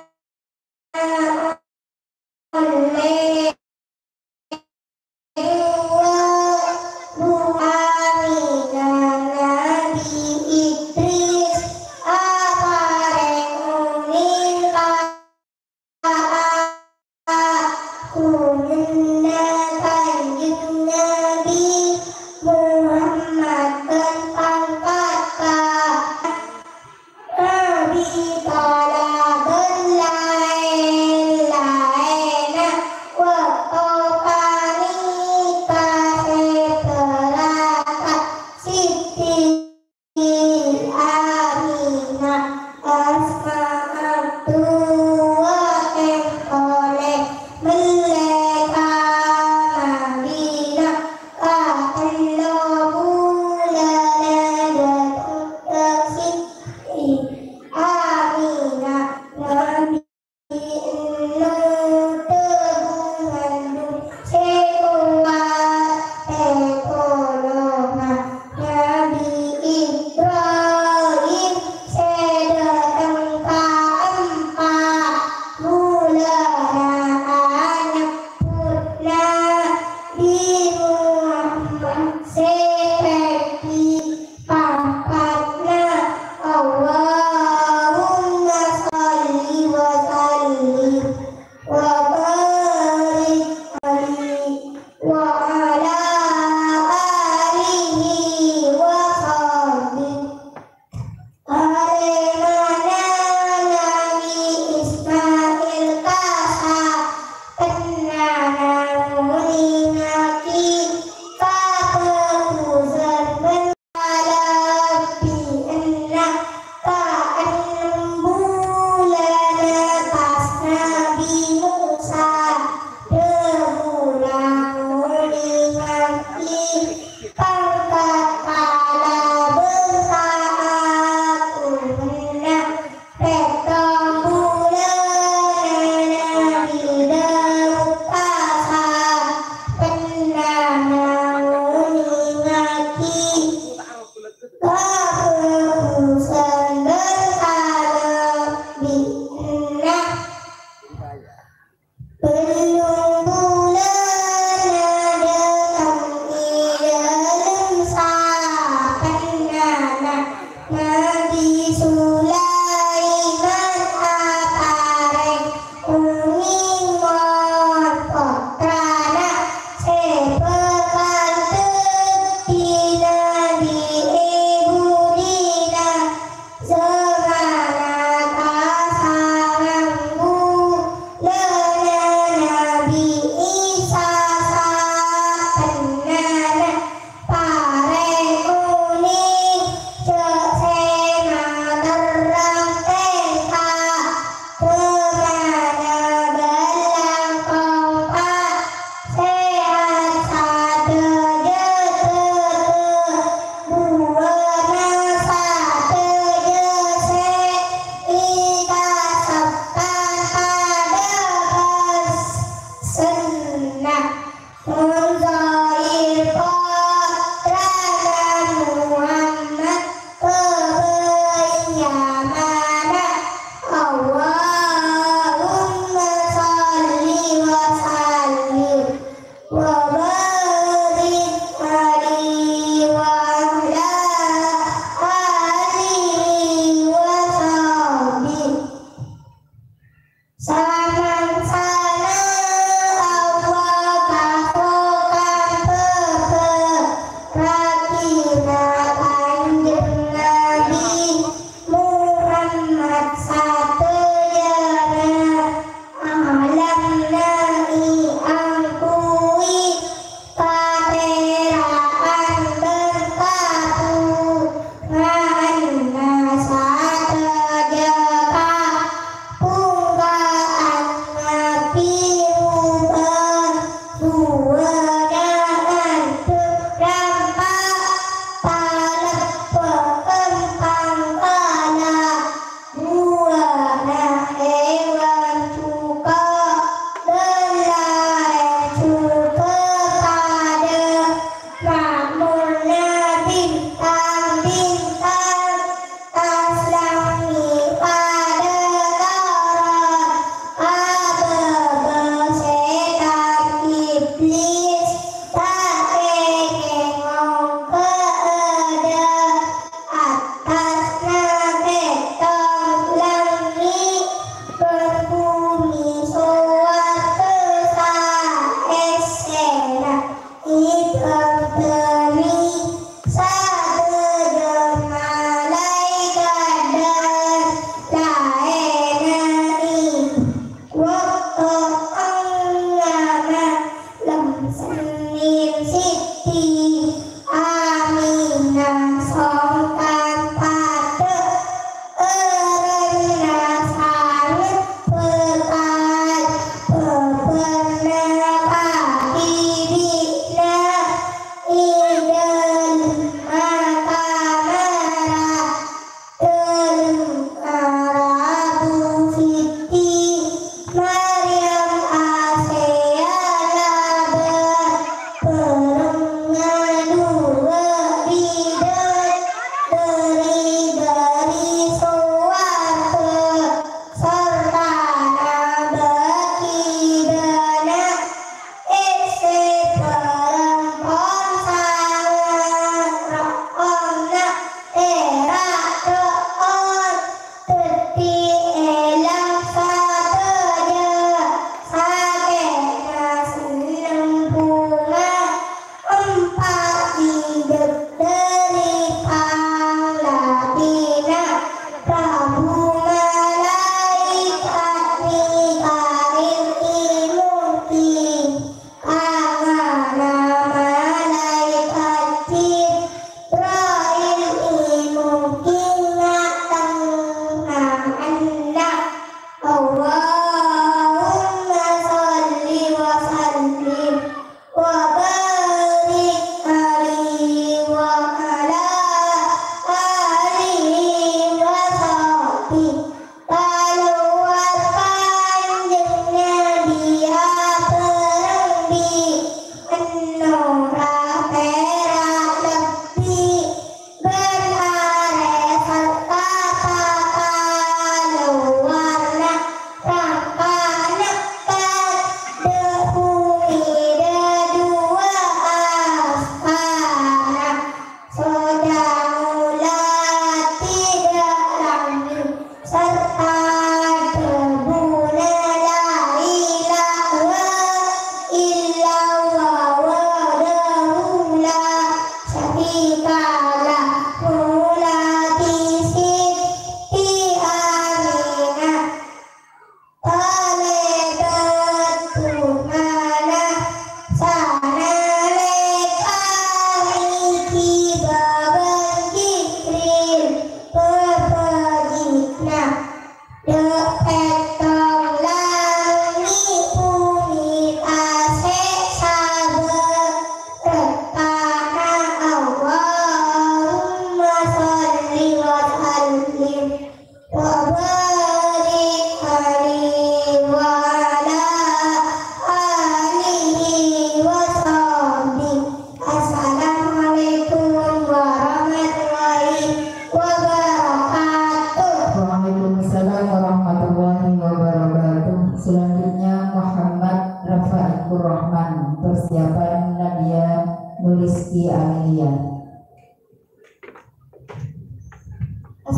ollè duwâ', bu Aminah Nabi Idris aparèng onèng ka ghunanna Kanjeng Nabi Muhammad bân pangkat ka Nabi kalaban laèn-laènna. Bâkto panèka sè bârâkkat Siti Aminah asma Abdullah èngkol mellè ka Madinah. Ka tello bulân dâteng ka Siti Aminah, Nabi ennoto ngandung sè kowat, sè koloma Nabi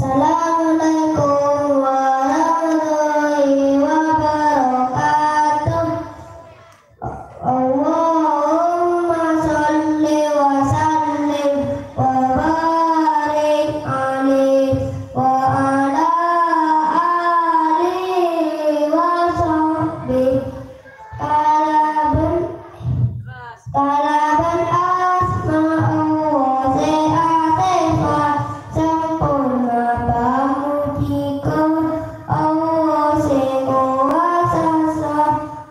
Assalamualaikum warahmatullahi wabarakatuh. Allahumma shalli wa sallim wa barik alaihi wa ala alihi wa sahbihi. Kalabân, kalabân asma Allah sè asèfat sampurna, pamojhi ka Allah sè kobâsa,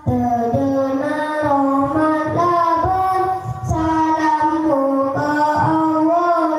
sadhâjâna rahmat labân salam moghâ Allah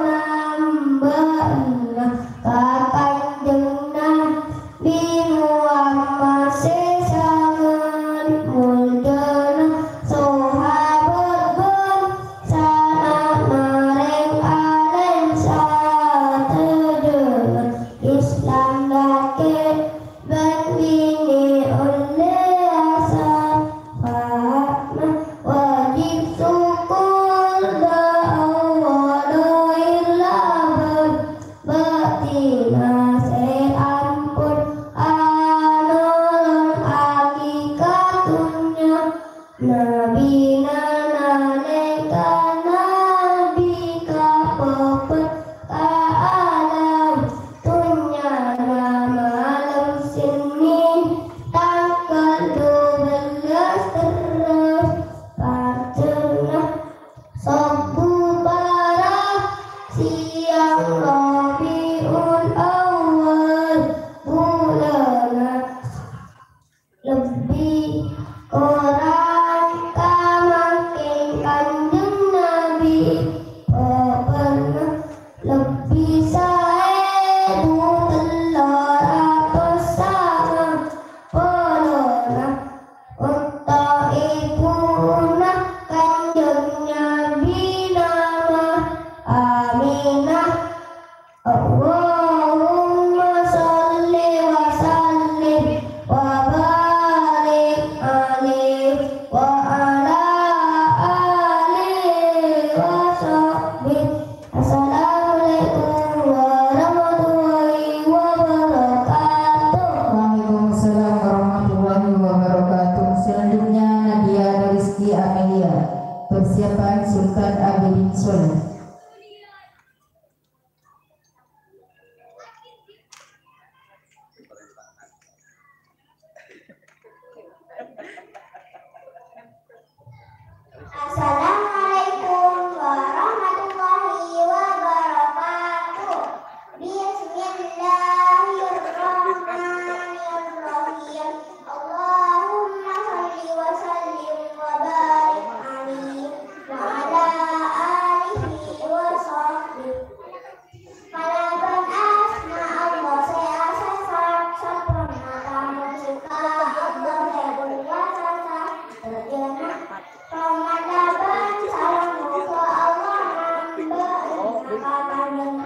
nambâ'âna ka Kanjeng Nabi Muhammad sè sanget moljâna, sahabat bân sana'na, rèng-alèm sadhâjâna, Islam lakè' bân binè' ollè asapaatna, wajib sokkor ka Allah lahèr labân bâtènna sè ampon anolongaghi ka dhunnya. Nabina nalèka Nabi kapèpèt ka alam dhunnyana malem Sennèn tangghâl dubellâs Terros, pajhâna sobbhu para' sèyang Rabiul Awal, bulâna lebbi korang ka mangkèn Kanjeng Nabi, pèpèna lebbi saèbu tello ratos sanga polona. Onto' èbuna Kanjeng Nabi nama Aminah. Allahumma shalli wa sallim wa barik alaihi wa ala alihi wa sahbihi. Assalamualaikum warahmatullahi wabarakatuh. Waalaikumsalam warahmatullahi wabarakatuh. Selanjutnya, Nadia Rizky Amelia, persiapan Sultan Abidin Soleh. Assalamualaikum warahmatullahi wabarakatuh. Bismillahirrahmanirrahim. Allahumma shalli wa sallim wa barik alaihi wa ala alihi wa sahbihi. Kalabân asma Allah sè asèfat sampurna, pamojhi ka Allah sè kobâsa sadhâjâna. Rahmat labân salam moghâ Allah nambâ'âna ka Kanjeng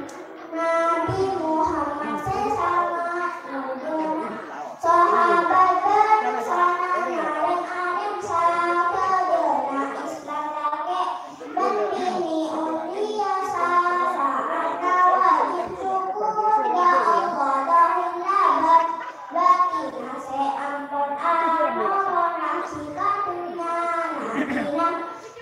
Nabi Muhammad sè sanget moljâna, sahabat bân sana'na, rèng-alèm sadhâjâna, Islam lakè' bân binè' ollè asapaatna, wajib sokkor ka Allah lahèr labân bâtènna sè ampon anolongaghi ka dhunnya.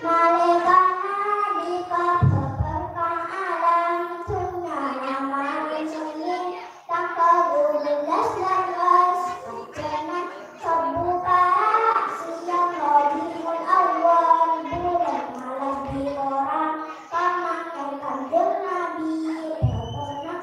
Nabina nalèkana dikabâr ka alam dhunnyana malem Sennèn tangghâl dubellâs Terros, pajhâna sobbhu para' sèyang Rabiul Awal, bulâna lebbi korang ka mangkèn Kanjeng Nabi, pèpèna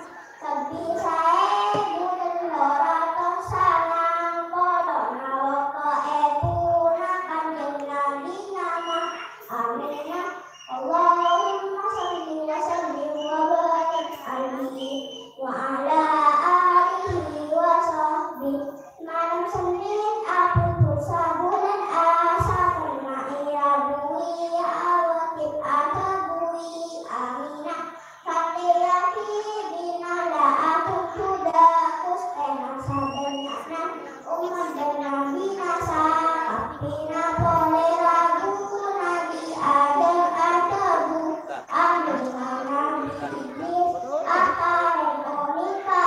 lebbi saèbu tello ratos sanga polona, onto' èbuna Kanjeng Nabi nama Aminah. Allahumma shalli wa sallim wa barik alaihi wa ala alihi wa sahbihi. Malem Sennèn, abhubhur sabulân asaporna, èrabuwi awajib adhâbuwi Aminah. Kantèyaghi binè la adhâbu dhâ', kostèna sabânnya'na ommaddhâ Nabbhina sakabbhiyânna polè rabu Nabbhi Adam adhâbu, "Anèka Nabbhi Idris, apa rèng onèng ka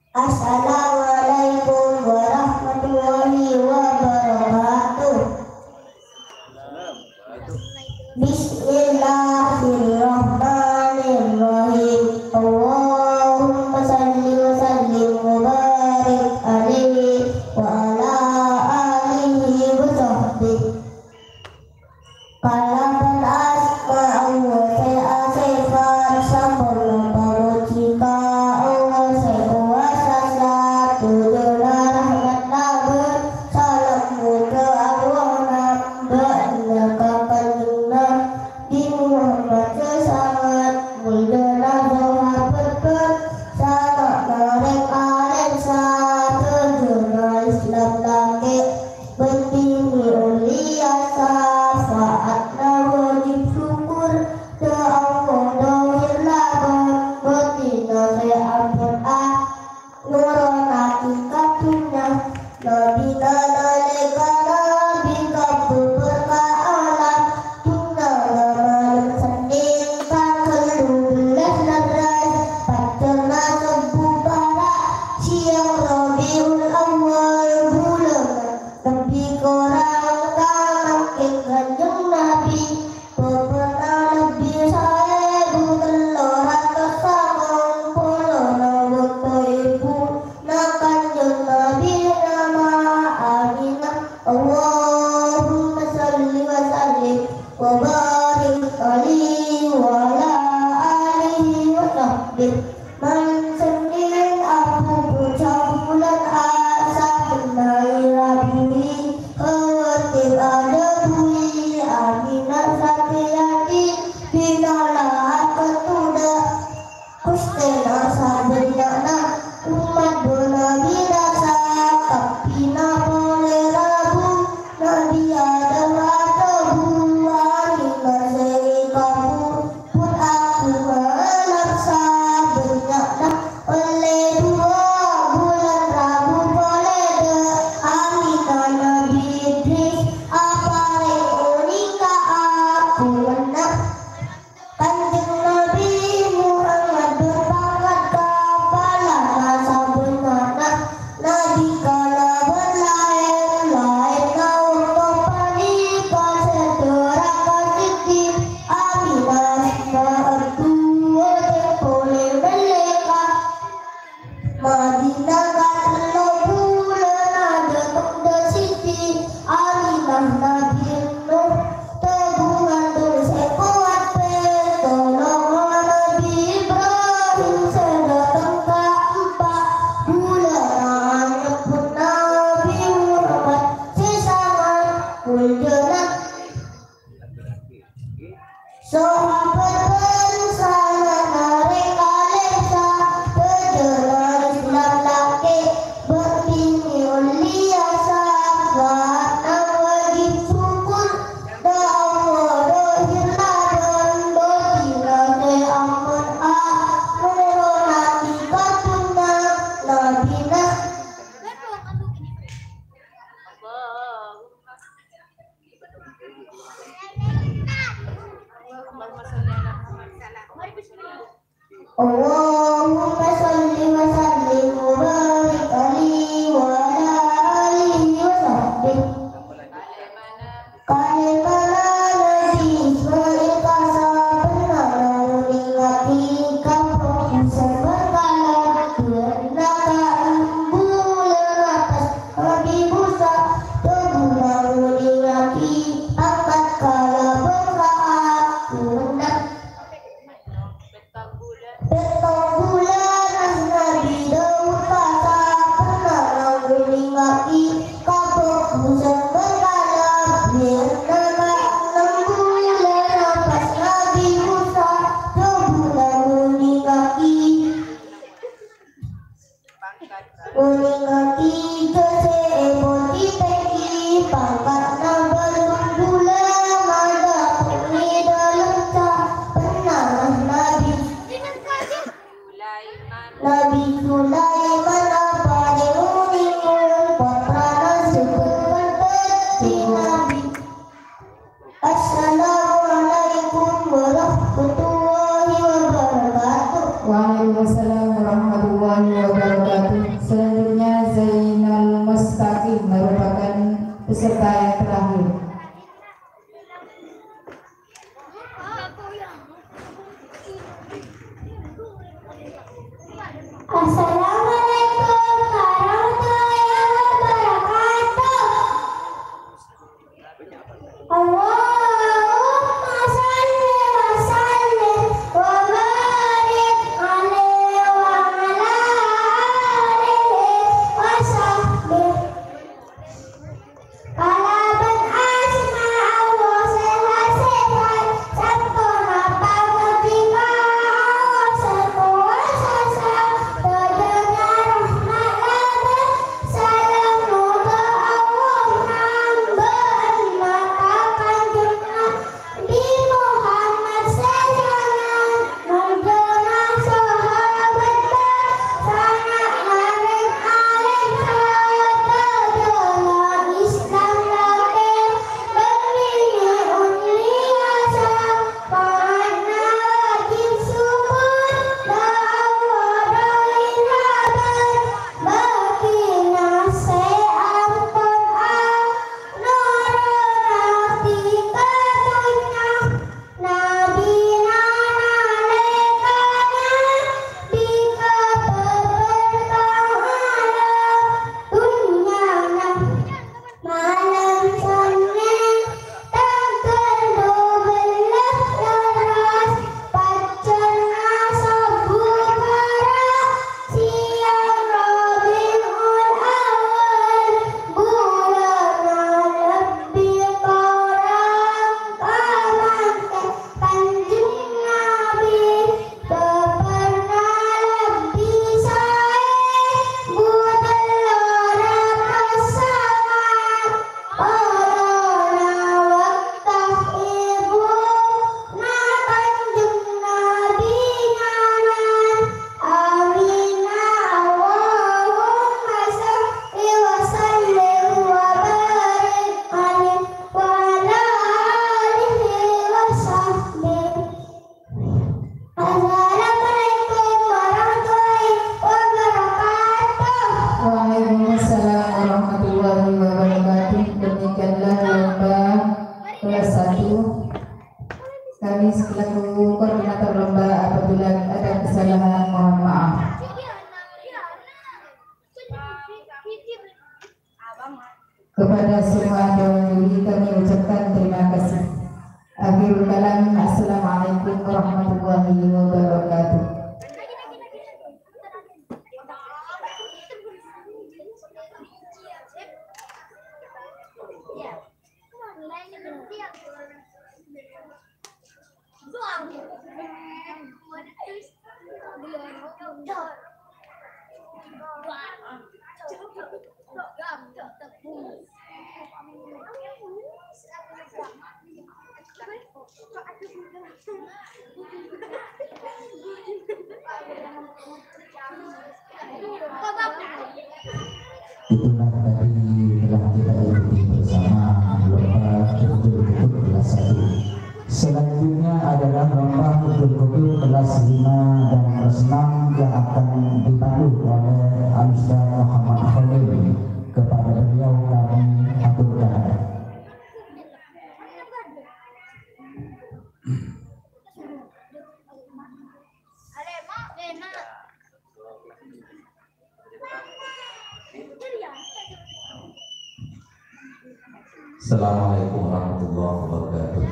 Assalamualaikum warahmatullahi wabarakatuh. Bismillahirrahmanirrahim. Allahumma shalli wa sallim wa barik alaihi wa ala alihi wa sahbihi. Kalabân asma Allah sè asèfat samporna, pamojhi ka Allah sè kobâsa, satojjhuna rahmat nambâ, salam moghâ Allah nambâ ka Kanjeng Nabi Muhammad sè sanget moljâna sahabat, sama' marèng alèm satojjhuna Islam lakè'. Bâdhi mè' ollè syafaatna, wajib syukur ka Allah, dhâhir labân bâthinna sè ampon a-, nuronnaghi ka dhunnya. Nabina nalèka Nabi kabubur ka alam dhunnya, malem Sennèn tangghâl dubellâs Lerres, fajrna sobbhu para', sèyang Rabiul Awal bulân. Lebbi korang ka mangkèn Kanjeng Nabi, bâbâna lebbi saèbu tello ratos sangang polo nèng bâkto èbuna Kanjeng Nabi nyama Aminah. Allahumma shalli wa sallim wa barik alaihi wa ala alihi wa sahbihi. Malem Sennèn abu puja bulân Asabennaè rabuwi, khawatir adhâbuwi Aminah satèya binala'a ka todâ'. Ghustèna sabânnya'na ommat Nabi dâ' sakabbhina polè rabu, Nabi Adam adhâbu Aminah sè èkabur. Pon aku malem sabânnya'na ollè duwâ' bulân rabu polè dâ' Aminah Nabi Idris aparèng onèng ka aku mennang. Kanjeng Nabi Muhammad bâpangkat kapalana sabânnya'na. Nabi kalabân laèn-laènna orèng panèka sè dârâ ka Siti Aminah, ma' èdduwâ tèng polè mellè ka Madinah. Katello bulân adâteng dâ' Siti Aminah Nabi Nuh. Tobungan dul sè kowat pètolonga Nabi Ibrahim sè dâteng kaempa'. Bulâna nyebbhut Nabi Muhammad sè sanget moljâna. Sahabat bân sanana rèng-kalèng sadhâjâna Islam lakè' bâdhi ollè syafaatna, wajib syukur ka Allah dhâhir labân bâthinna sè ampon anuronnaghi ka dhunnya Nabina. Allahumma shalli wa sallim wa barik alaihi wa ala alihi wa sahbihi. Kalèmana Nabi Ismail ka sabânnya'na ngonèngaghi ka pongkosèn bân kalabân na ka embulâna pas Nabi Musa, tobungan ngonèngaghi pangkat kalabân ka aku mennang. Pèttong bulân Nabi Daud ka sabânnya'na ngonèngaghi ka pongkosèn bân kalabân na ka ennem bulâna pas Nabi Musa, tobungan ngonèngaghi Ngonèngaghi jhâ' sè èpotèpèghi pangkatna bân bulâ madâteng è dâlem sabânnya'na Nabi. Nabi Sulaiman aparèng onèng pottrana sè bhâkal dhâddhi nabi. Assalamualaikum warahmatullahi wabarakatuh. Selaku koordinator lomba, apabila ada kesalahan, mohon maaf. Kepada semua dewan juri kami ucapkan terima kasih. Akhirul kalam, assalamualaikum warahmatullahi wabarakatuh. Itulah tadi telah kita ikuti bersama lomba Uddul Kutub kelas satu. Selanjutnya adalah lomba Uddul Kutub kelas lima dan kelas enam yang akan dipandu oleh Al-Ustaz Muhammad Khalil. Kepada beliau kami haturkan. Assalamualaikum warahmatullahi wabarakatuh.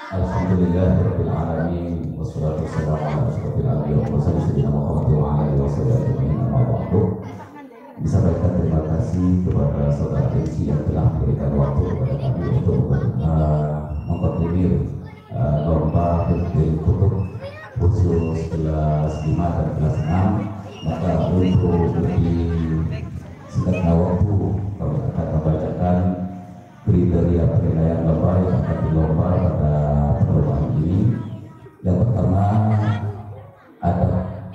Alhamdulillahirabbil alamin, wassalatu wassalamu ala asyrafil anbiya wal mursalin, sayyidina Muhammad wa ala alihi wa sahbihi ajma'in, amma ba'du. Disampaikan terima kasih kepada saudara M C yang telah memberikan waktu kepada kami untuk, eh, mengkoordinir, eh, lomba Uddul Kutub khusus kelas lima dan kelas enam. Maka untuk lebih singkatnya waktu, kami akan membacakan kriteria penilaian lomba yang akan dilomba pada perlombaan ini. Yang pertama, adab.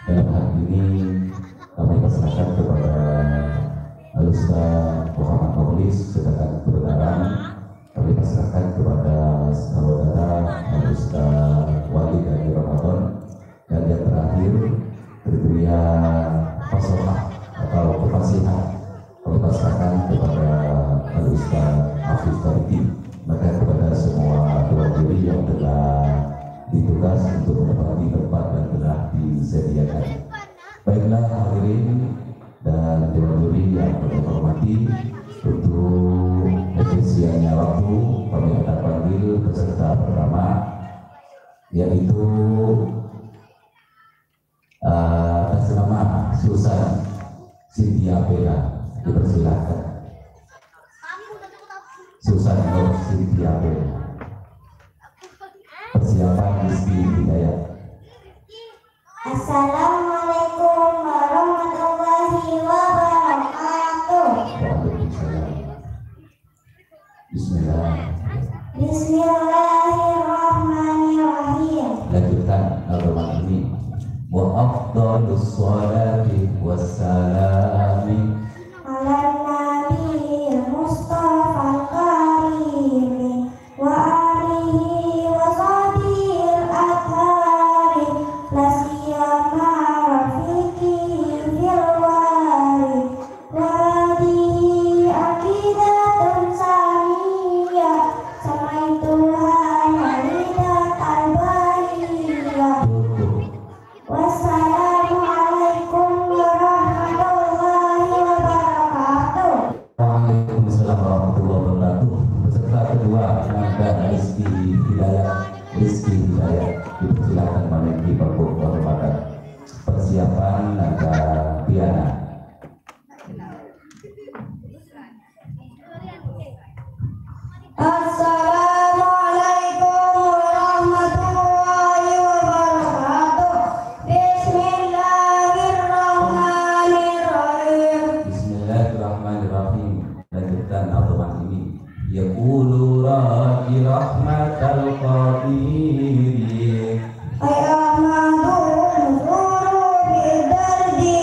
Dalam hal ini, kami pasrahkan kepada Al-Ustaz Muhammad Mukhlis, sedangkan kebenaran kami pasrahkan kepada saudara Al-Ustaz Wali dari Ramadan. Dan yang terakhir, kriteria fasohah atau kefasihan kami pasrahkan kepada Al-Ustaz Hafiz Tariki. Maka kepada semua dewan juri yang telah ditugas untuk menempati tempat yang telah disediakan. Baiklah, hadirin dan dewan juri yang kami hormati, untuk efisiennya waktu, kami akan panggil peserta pertama, yaitu, eh, atas nama Susan Cynthia Bella. Dipersilakan. Susan Nur Cynthia Bella. Persiapan Rizky Hidayat. Assalamualaikum warahmatullahi wabarakatuh. Waalaikumsalam. Bismillah. Bismillahirrahmanirrahim. Lanjutkan, Al-Rahman ini. Wa afdhalus salati wassalami ala nabiyil mustafal karimi. Wa alihi wa sahbihil athari, la siyama rafiqi fil wari. Wa hadhihi aqidatun saniyah, samaituha mau'idatal bariyah. Wassalamualaikum warahmatullahi wabarakatuh. Waalaikumsalam warahmatullahi wabarakatuh. Peserta kedua, Nanda Rizky Hidayat. Rizky Hidayat, dipersilakan menaiki panggung kehormatan. Persiapan, Nanda Diana. Assalamualaikum warahmatullahi wabarakatuh. Bismillahirrahmanirrahim. Bismillahirrahmanirrahim. Lanjutkan, Al-Rahman ini. Yaqulu raji rahmatal qadiri. Ay Ahmadu nusuru bidardi.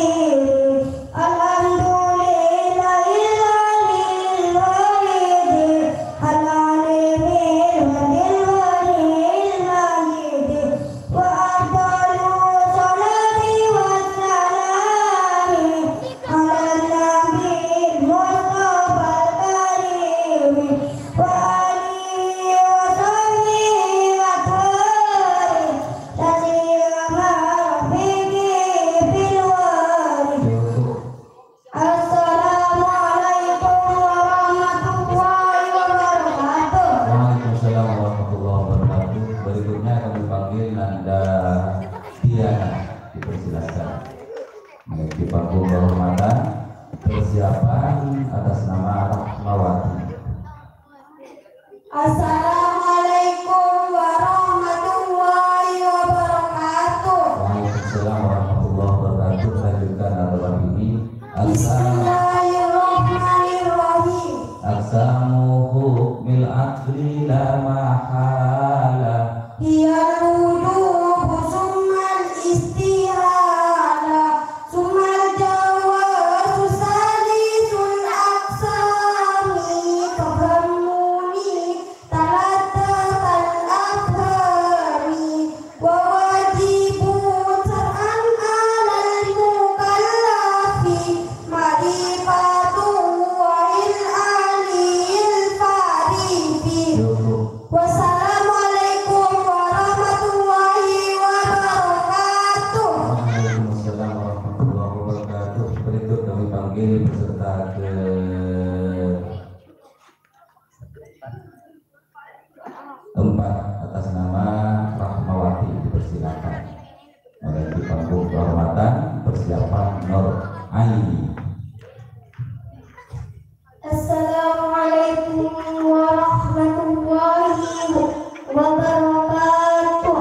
Alhamdulillahil waliyil wahidi. Al-alimil wadil waliyil majidi. Wa afdalu sholati wassalami ala nabi Mustafa al-Karim. Wa alihi wa sahbihi Berikutnya kami panggil Nanda Tiana, dipersilakan. Menuju panggung kehormatan, persiapan atas nama Rahmawati. Assalamualaikum warahmatullahi wabarakatuh. Waalaikumsalam warahmatullahi wabarakatuh. Lanjutkan aturan ini. Bismillahirrahmanirrahim. Aqsamu hukmil aqli la mahala. Hiyal wujubu summal istihala, summal jawazu salisul aqsami, fafhamuni talatatal afhami, wa wajibu syar'an alal mukallafi, ma'rifatu wa il aliyil farifi. Cukup. Wassalamualaikum warahmatullahi wabarakatuh. Waalaikumsalam warahmatullahi wabarakatuh. Berikut kami panggil peserta keempat atas nama Rahmawati, dipersilakan. Menuju panggung kehormatan, persiapan Nur Aini. Assalamualaikum warahmatullahi wabarakatuh.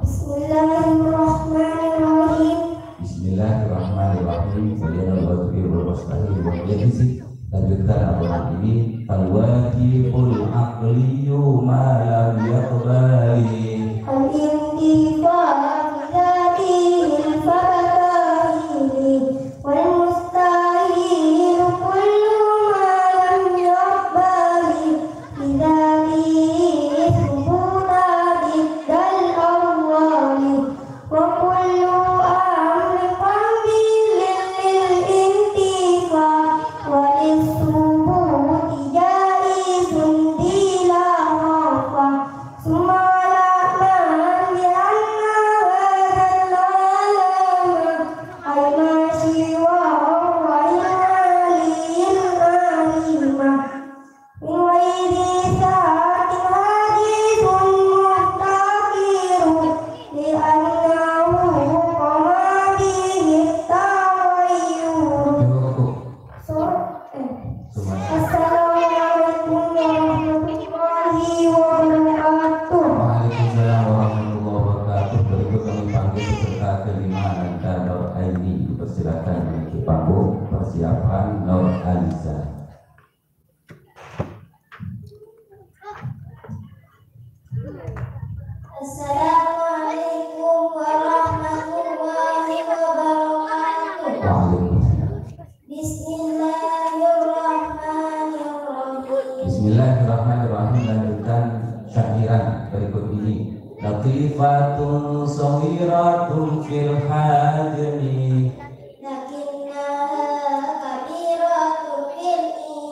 Bismillahirrahmanirrahim. Bismillahirrahmanirrahim. Bayanul wajhi wal mustahi wal jaizi. Lanjutkan aturan ini. Fal wajibul aqliyu ma lam yaqbali. Al intifa fi dzatihil fardahili. Wal mustahilu kullu ma lam yaqbali. Bi dzatihi subuta diddal awwali. Wa kullu amrin qabilin lil intifa, wa lis-subuti jaizun bila khafa. Summa na'lam bi anna hadzal alama ay ma siwa wa in aliyil alima. Min ghairi syakkin haditsun muhtaqirun, li'annahu qama bihi taghayyur. Cukup. So-, eh. Cuman. Assalamualaikum warahmatullahi wabarakatuh. Waalaikumsalam warahmatullahi wabarakatuh. Berikut kami panggil peserta kelima, Nanda Nur Aini. Dipersilakan menuju panggung. Persiapan Nur Aliza. Assalamualaikum warahmatullahi wabarakatuh. Waalaikumsalam. Bismillahirrahmanirrahim. Bismillahirrahmanirrahim. Lanjutkan syairan berikut ini. Latifatun shaghiratun fil hajmi. Lakinnaha kabiratun fil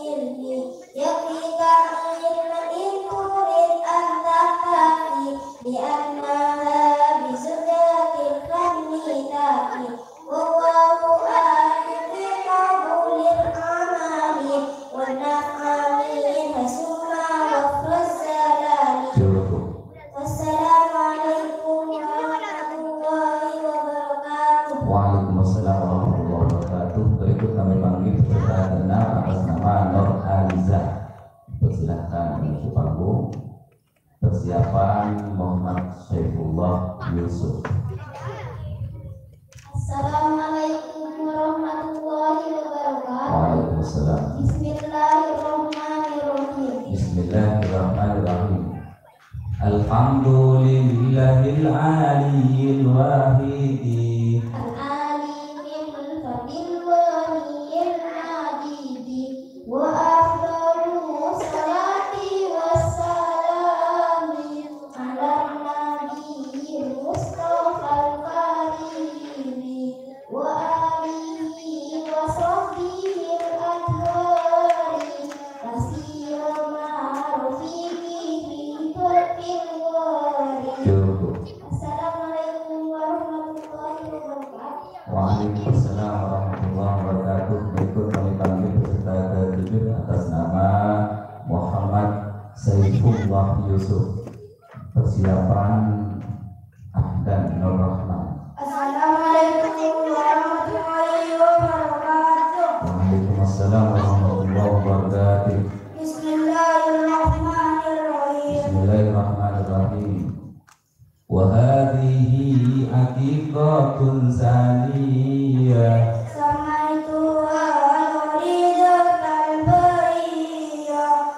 ilmi. Yakfika ilman in turid an tahtafi. Bi annaha bi zujajil fahmi tafi. Wallahu a'lam bi qabulil amali. Wa naf'ani hasuma wa fazzalani. Cukup. Wassalamualaikum warahmatullahi wabarakatuh. Waalaikumsalam warahmatullahi wabarakatuh. Berikut kami panggil peserta genap atas nama Nur Aliza. Persilahkan menuju panggung. Persiapan Muhammad Saifullah Yusuf. Assalamualaikum warahmatullahi wabarakatuh. Waalaikumsalam. Bismillahirrahmanirrahim. Bismillahirrahmanirrahim. Alhamdulillahil aliyyil wahidi. Al-alimil fardil ghaniyil majidi. Wa afdalu salati wassalami ala nabiyil mustafal karimi. Wa alihi wa sahbihil athhari, la siyama rafiqi fi dhulfil ghari. Cukup. Assalamualaikum warahmatullahi wabarakatuh. Waalaikumsalam warahmatullahi wabarakatuh. Berikut kami panggil peserta ketujuh atas nama Muhammad Saifullah Yusuf. Persiapan Ahdan Nur Rahman. Assalamualaikum warahmatullahi wabarakatuh. Waalaikumsalam warahmatullahi wabarakatuh. Bismillahirrahmanirrahim. Bismillahirrahmanirrahim. Wa hadhihi aqiqatun saniyah. Samaituha uridat al-bariyah.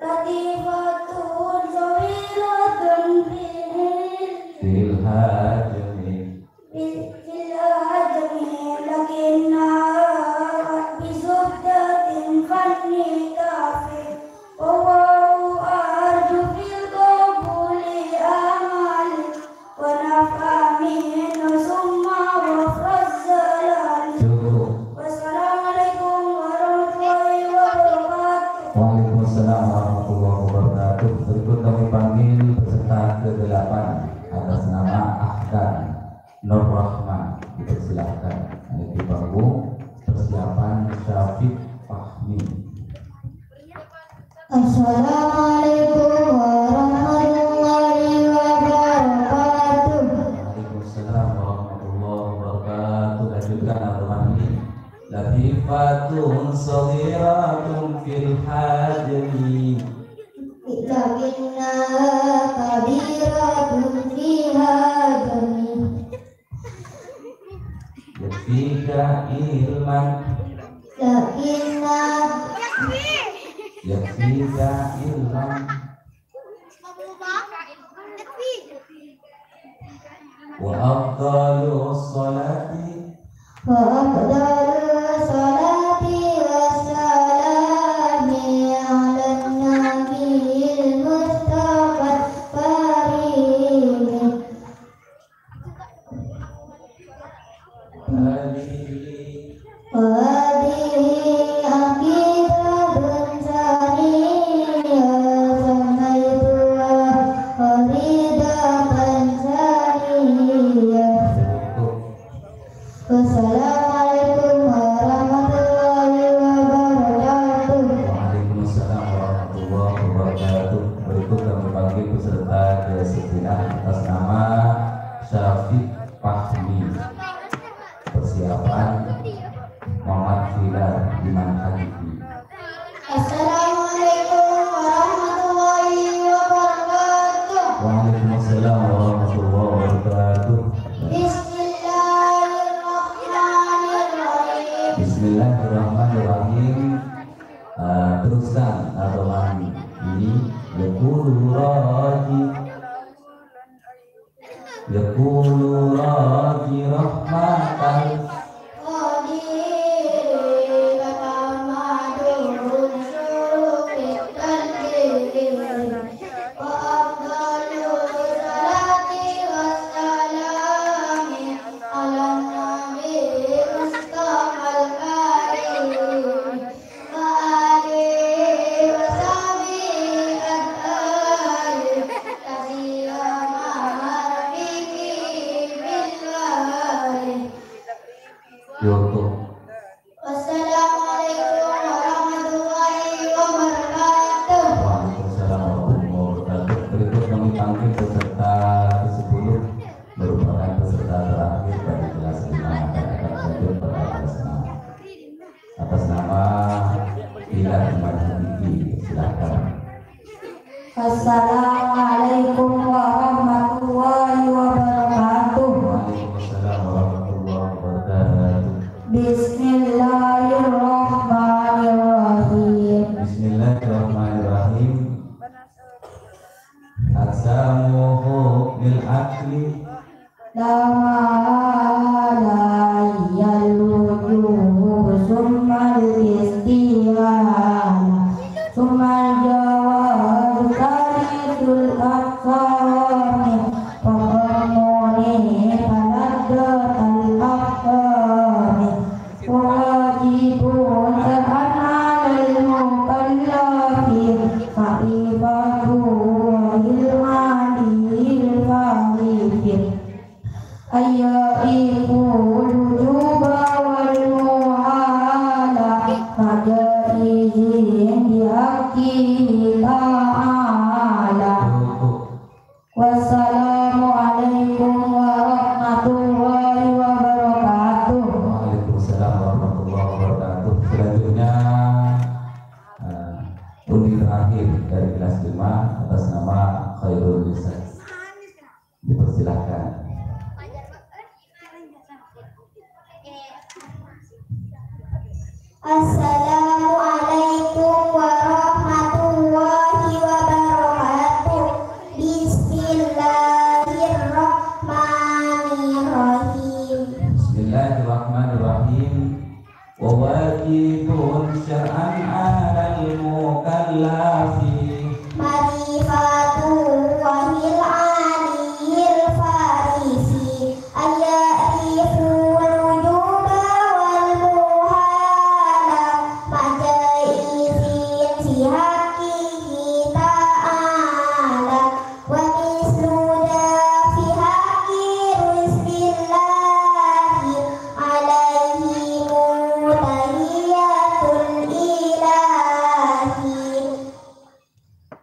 Latifatun sawiratun fil, fil hajmi. Fil, fil hajmi, lakinnaha qad bi zubdatin fanni tafi. Wallahu arju fil qabuli amali. Wa naf'a minhu summa ghafara zalali. Cukup. Wassalamualaikum warahmatullahi wabarakatuh. Waalaikumsalam warahmatullahi wabarakatuh. Berikut kami panggil peserta kedelapan atas nama Ahdan Nur Rahman. Dipersilahkan naik di panggung. Persiapan Syafiq Fahmi. Assalamualaikum warahmatullahi wabarakatuh. Waalaikumsalam warahmatullahi wabarakatuh. Lanjutkan, Abdul Mahdi. Latifatun saghiratun fil hajmi. Lakinnaha kabiratun fil hajmi. Yakfika ilman. Lakinna. Yakfika ilman. Wa afdalu salati. Wa afdalu salati wassalami ala nabiyil mustafa karim. Hadhihi aqidatun saniyah, samaituha uridat al-bariyah. Wassalamualaikum warahmatullahi wabarakatuh. Waalaikumsalam warahmatullahi wabarakatuh. Berikut kami panggil peserta ke sebelah atas nama Syafiq Fahmi. Persiapan Muhammad Hilal Iman Habibi. Assalamualaikum warahmatullahi wabarakatuh. Waalaikumsalam warahmatullahi wabarakatuh. Bismillahirrahmanirrahim. Bismillahirrahmanirrahim. Eh, teruskan, atau lagi. Ini, yaqulu raji. Yaqulu raji rahmatal. Wa afdalu salati wassalami ala nabi mustafal karim. Wa alihi wa sahbihi al-athhari, la siyama rafiqi fil bahri. Yo, tuh. Wassalamualaikum warahmatullahi wabarakatuh. Waalaikumsalam warahmatullahi wabarakatuh. Berikut kami panggil peserta kesepuluh, merupakan peserta terakhir dari kelas lima dan akan lanjut pada kelas enam. Atas nama Hilal Iman Habibi, silakan. Assalamualaikum warahmatullahi wabarakatuh. Waalaikumsalam warahmatullahi wabarakatuh. Bismillahirrahmanirrahim. Bismillahirrahmanirrahim. Aqsamu hukmil aqli. La mahala, wujub, summal istihala, summal jawaz, salisul aqsami, fafhamuni, faladdatal afhami. Wajibun syar'an 'alal mukallafi, ma'rifatu ilmalil falifi. Ayya iku wujuba wal muhala, majaizin bihaqqi ta'ala. شرعا على المكلف. معرفة الله العلي الفارس، أن يعرف الوجوب والمحال، مع جائز في حقه تعالى. ومثل ذا في حق رسل الله عليهم تحية الإله.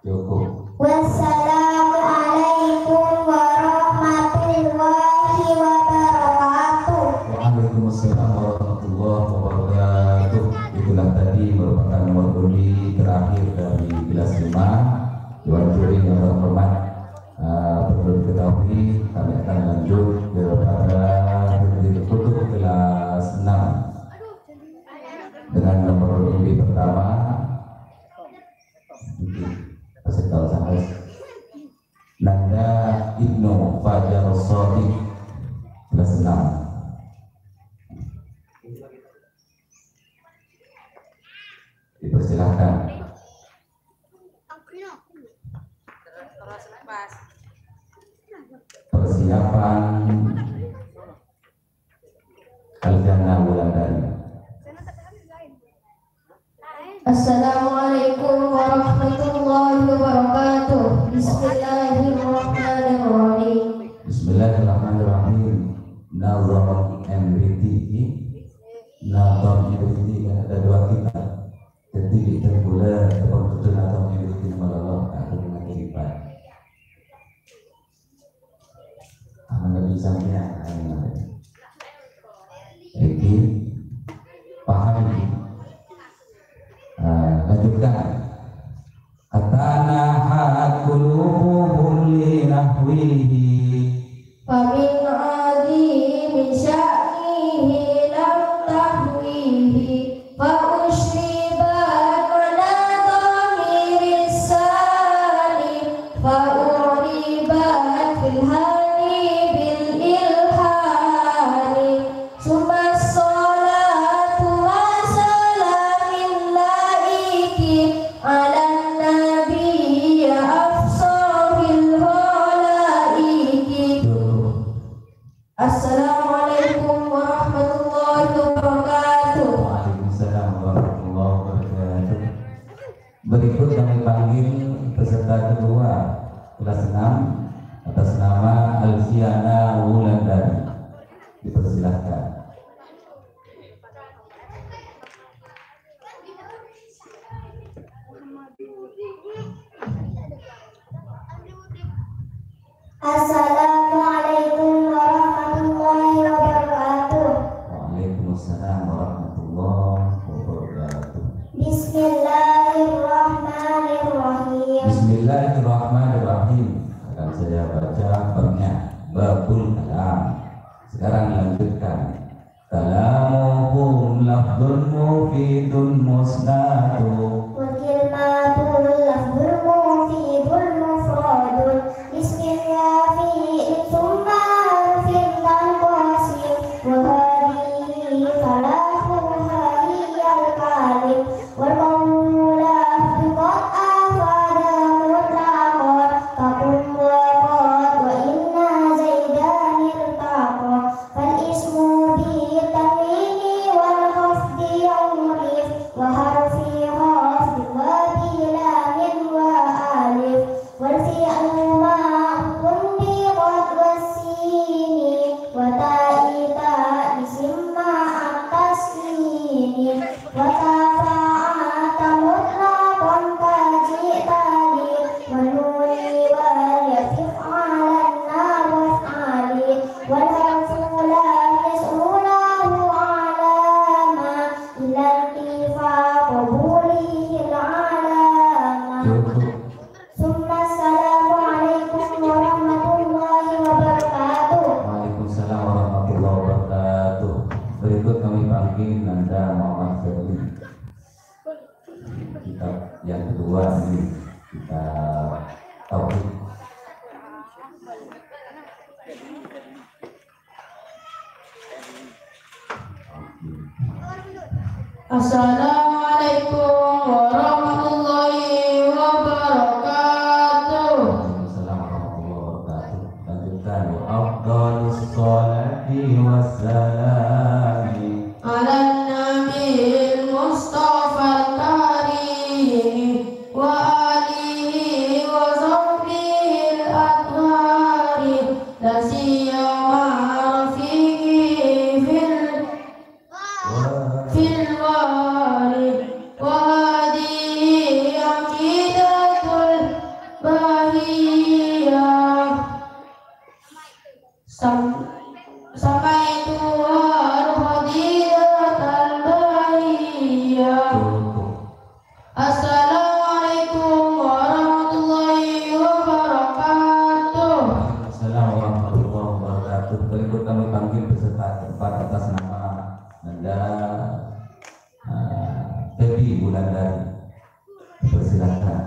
Cukup. والسلام عليكم ورحمة الله وبركاته. Waalaikumsalam warahmatullahi wabarakatuh. Itulah tadi merupakan nomor undi terakhir dari kelas lima. Dewan juri yang terhormat, eh, perlu diketahui, kami akan lanjut kepada Hifdzul Kutub kelas enam dengan nomor undi pertama. Kasih tahu sampai Nanda Ibnu Fajar Shadiq, kelas enam. Dipersilahkan. Persiapan Aljana Wulandari. Assalamualaikum warahmatullahi wabarakatuh. Bismillahirrahmanirrahim. Bismillahirrahmanirrahim. Nazam M B T I. Nazam M B T I kan ada dua kitab. Jadi kita boleh dapat betul Nazam M B T I malolo, aku mengaji Pak. Aman, Nabi sampeyan. Iki paham iki? Ah, lanjutkan. Atanaha qulubuhum li nahwihi. فمن عظيم شأنه لم تهوه. فأشربت على ضمير السالم، فأعربت في الهاني بالإلحان. ثم الصلاة وسلام اللائق على النبي أفصح الخلائق. Assalamualaikum warahmatullahi wabarakatuh. Waalaikumsalam warahmatullahi wabarakatuh. Berikut kami panggil peserta kedua kelas enam atas nama Alfiana Wulandari. Dipersilahkan. Assalamualaikum warahmatullahi wabarakatuh. Waalaikumsalam warahmatullahi wabarakatuh. Bismillahirrahmanirrahim. Bismillahirrahmanirrahim. Akan saya baca babnya, Babul Kalam. Sekarang lanjutkan. كلامهم لفظ مفيد مسند. وكلمة لفظ مفيد مفرد. لاسم فاعل ثم حرف تنقسم. وهذه ثلاثها هي الكلم. والقول لفظ قد أفاد مطلقا. كقم وقد وإن زيدا التقى. فالاسم بالتنوين والخفض يعرف، وحرف خفض وبلام وألف، والفعل معطوف بقد والسين، وتاء تأنيث مع التسكين، وتفاعلت مطلقا كجئت لي، والنون والياء فافعلن وافعلي. والحرف لم يصح له علامة إلا انتفاء قبوله العلامة. Cukup. ثم السلام عليكم ورحمة الله وبركاته. Waalaikumsalam warahmatullahi wabarakatuh. Berikut kami panggil Nanda Muhammad Febri. Kitab yang kedua ini, kitab Tauhid. Assalamualaikum. وأفضل الصلاة والسلام على النبي المصطفى الكريم وآله وصحبه الأطهار، لا سيما رفيقه في ال- في الغار. وهذه عقيدة البهية. سم-، سميتها الفضيلة البهية. Assalamualaikum warahmatullahi wabarakatuh. Waalaikumsalam warahmatullahi wabarakatuh. Berikut kami panggil peserta keempat atas nama Nanda, eh, Feby Wulandari. Persilakan.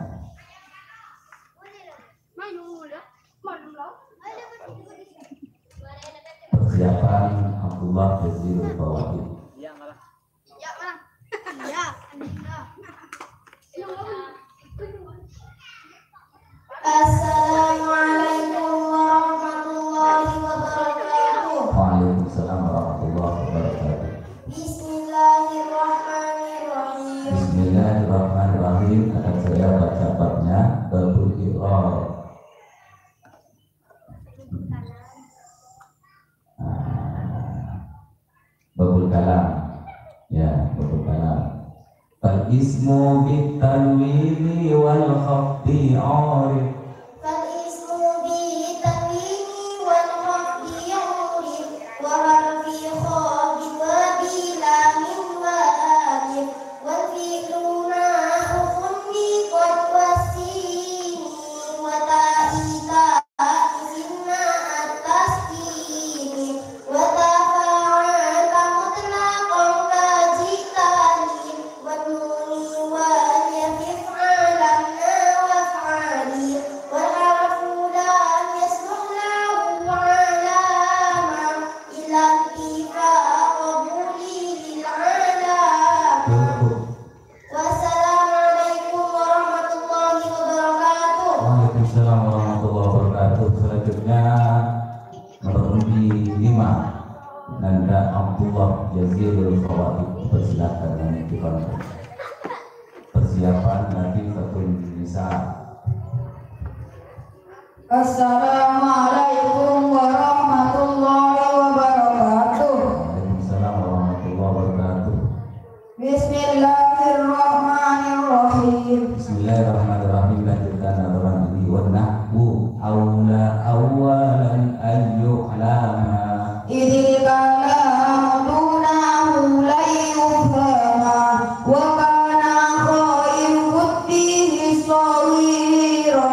Persiapan Abdullah Jazirul Fawaid. Assalamualaikum warahmatullahi wabarakatuh. Waalaikumsalam warahmatullahi wabarakatuh. Bismillahirrahmanirrahim. Bismillahirrahmanirrahim. Akan saya baca babnya, babul i'rab. Ah, babul kalam. Ya, babul kalam. Fal ismu bit tanwini wal khafdi 'urif. فالاسم بالتنوين والخفض عرف، وحرف خفض بلام وألف، والفعل مع خلقت والسين وتاء تانيث مع التسكين، وتفاعلت مطلقا كجئتني، والنون والياء فعلن وافعلي، والحرف لم يصلح له علامة إلا انتفاء قبوله للعلامة. Cukup. Wassalamualaikum warahmatullahi wabarakatuh. Waalaikumsalam warahmatullahi wabarakatuh. Selanjutnya, nomor undi lima, Nanda Abdullah Jazirul Fawaid, dipersilakan dengan dibantu. Persiapan Nadifatun Nisa. Assalamualaikum warahmatullahi wabarakatuh. Waalaikumsalam warahmatullahi wabarakatuh. Bismillahirrahmanirrahim. Bismillahirrahmanirrahim. Lanjutkan aturan ini. Wan nahwu aula awwalan an yu'lama. Idil kalamu dunahu lan yufhama. Wa kana khairu khutbihi shaghira.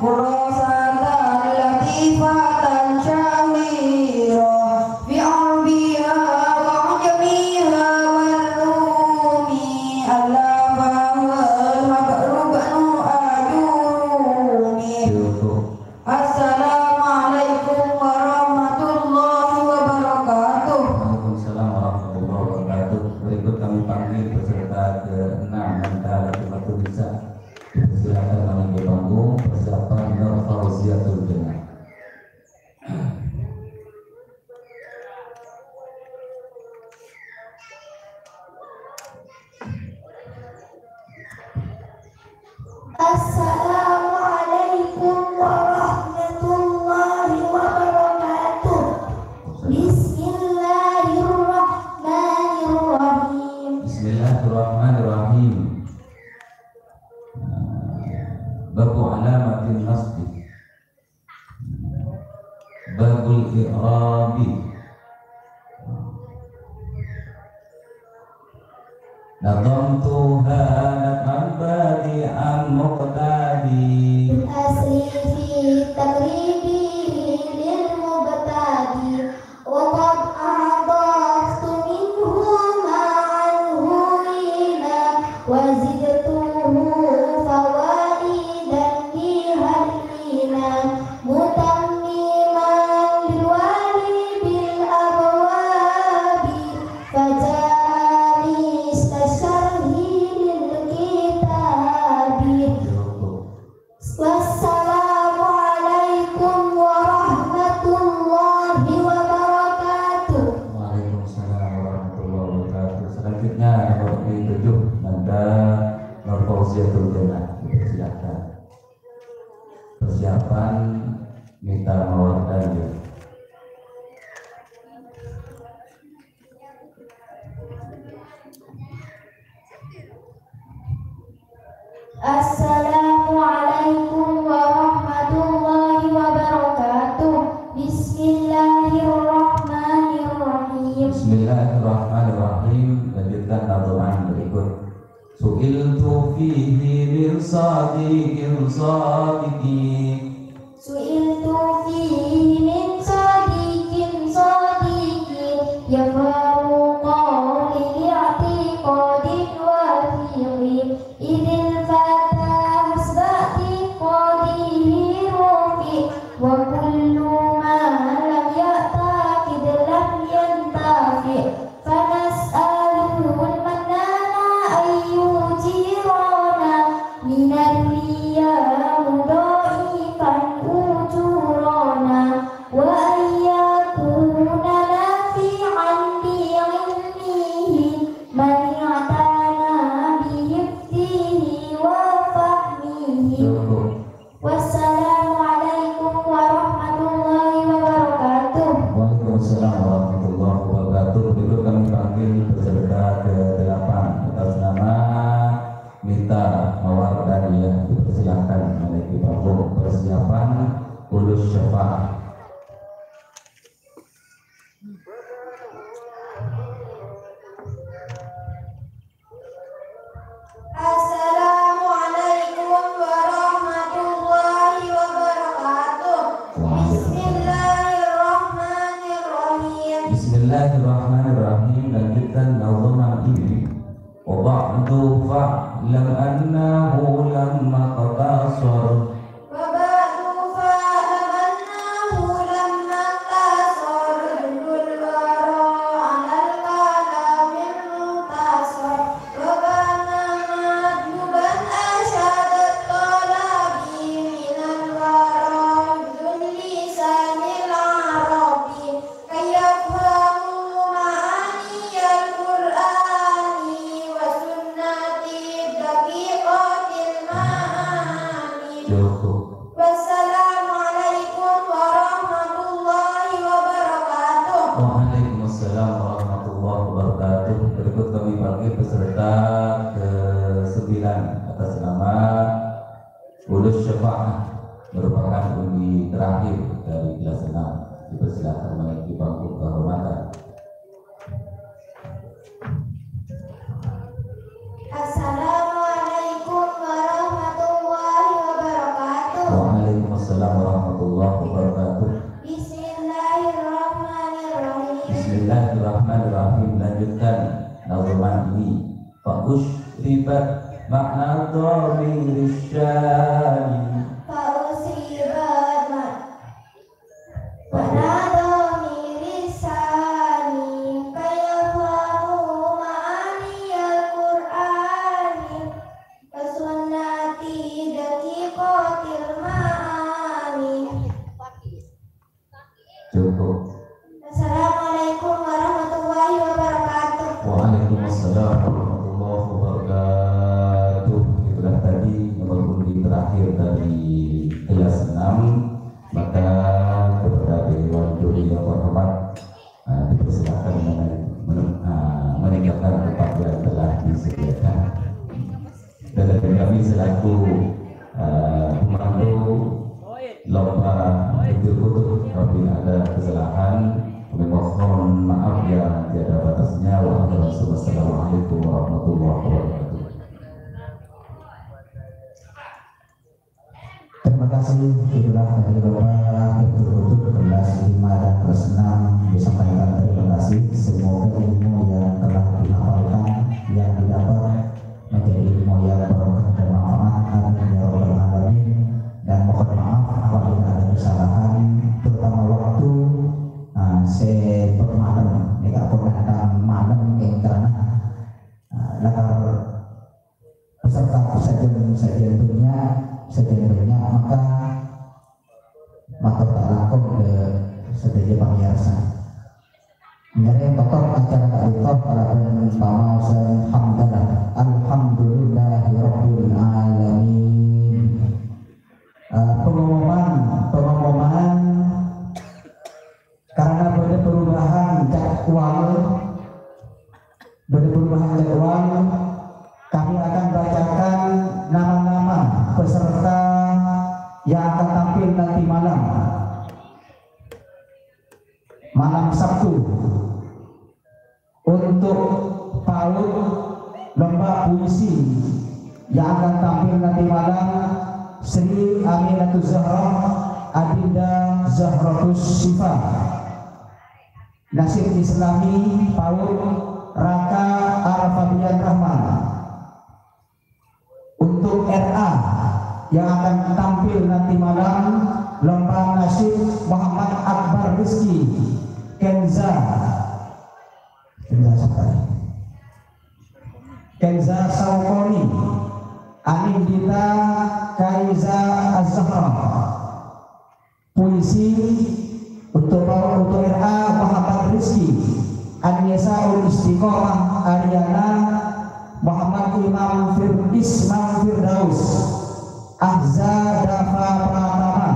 Furasatan latifatan syahira. Fi arbiha wa ajamiha wal rumi. Allafahul habru banu ajurumi. Cukup. Assalamualaikum warahmatullahi wabarakatuh. Waalaikumsalam warahmatullahi wabarakatuh. Berikut kami panggil peserta keenam, Nanda Latifah Nisa. Silakan naik ke panggung, persiapan Nur Fauziatul Jannah. Assalamualaikum warahmatullahi wabarakatuh. Bismillahirrahmanirrahim. Bismillahirrahmanirrahim. Babu alamatin nasbi. Babul i'rabi. Nadhamtuha nadhman badi'an muqtadi. Asli fi taqribi lil mubtadi. Wa qad adhaftu minhu ma'an huwina. Wa zidtuhu fawaidan biha lina. Mutammiman lil wali bil abwabi. Faja'a misla Assalamualaikum warahmatullahi wabarakatuh. Bismillahirrahmanirrahim. Bismillahirrahmanirrahim. Lanjutkan nazman berikut. Su'iltu fihi min sadiqin sadiqin. سئلت فيه من صديق صادق يفهم قولي لاعتقاد واثق. إذ الفتى حسب اعتقاده رفع، وكل من لم يعتقد لم ينتفع. فنسأله المنان أن يجيرنا من الرياء مضاعفا أجورنا، وأن يكون نافعا بعلمه من اعتنى بحفظه وفهمه. Cukup. Wassalamualaikum warahmatullahi wabarakatuh. Waalaikumsalam warahmatullahi wabarakatuh. Berikut kami panggil peserta kedelapan atas nama Mita Mawardaniyah. Dipersilakan menaiki panggung persiapan ulus syafaat. Assalamualaikum warahmatullahi wabarakatuh. Bismillahirrahmanirrahim. Bismillahirrahmanirrahim. Lanjutkan nazman ini. Wa ba'du fa'lam annahu lamma iqtasar. وبعد فاعلم أنه لما اقتصر جند الورى على الكلام المختصر، وكان مطلوبا أشد الطلب من الورى حفظ اللسان العربي. كي يفهموا معاني القرآن والسنة الدقيقة المعاني. Cukup. Wassalamualaikum warahmatullahi wabarakatuh. Waalaikumsalam warahmatullahi wabarakatuh. Berikut kami panggil peserta kesembilan atas nama Ulus syafaat merupakan undi terakhir dari kelas enam. Dipersilakan menaiki panggung kehormatan. Assalamualaikum warahmatullahi wabarakatuh. Waalaikumsalam warahmatullahi wabarakatuh. Bismillahirrahmanirrahim. Bismillahirrahmanirrahim. Lanjutkan nazman ini. Fa usyribat ma'na dhamiris syani. Fa usyribat ma-, ma'na dhamiris syani. Kay yafhamu ma'aniyal Qur'ani. Wa sunnati daqiqatil ma'ani. Cukup. Assalamualaikum warahmatullahi wabarakatuh. Waalaikumsalam warahmatullahi wabarakatuh. Itulah tadi nomor undi terakhir dari kelas enam. Maka kepada Dewan Juri yang terhormat, eh, dipersilakan menaik, menem-, eh, meninggalkan tempat yang telah disediakan. Dan dari kami selaku, eh, pemandu lomba bujur kutub, apabila ada kesalahan, kami mohon maaf yang tiada batasnya. Wa akhiru, wassalamualaikum warahmatullahi wabarakatuh. Terima kasih, itulah tadi lomba bujur kutub kelas lima dan kelas enam disampaikan. Terima kasih. Semoga ilmu yang telah dihafalkan, yang didapat, menjadi ilmu yang barokah dan manfaat. Amin ya rabbal alamin. Dan mohon maaf apabila ada kesalahan, terutama waktu, ah, sè malem, nèka pon malem èngkana, ah, lakar peserta sajân, sajân bânnya', sajân bânnya', maka mator ta' langkong ka sadhâjâ pamèyarsa. Ngèrèng totop acara ka'dinto kalabân pamaosan hamdalah. Alhamdulillahirabbil alamin. Eh, pengumuman, pengumuman Jadwal, bâdâ perubahan jadwal, kami akan bacakan nama-nama peserta yang akan tampil nanti malam. Malam Sabtu. Untuk PAUD, lomba puisi yang akan tampil nanti malam, Sri Aminatus Zahra, Adinda Zahratus Syifa. Nasyid Islami PAUD, Raka Al-Fabian Rahman. Untuk R A yang akan tampil nanti malam, lomba nasyid Muhammad Akbar Rizki, Kenza. Kenza siapa? Kenza Saukoni, Anindita Kaiza Az-Zahra. Puisi untuk, untuk R A Muhammad Rizki, An-Nisaul Istiqomah Ariana, Muhammad Imam Fir-, Ismail Firdaus, Ahza Dafa Pratama,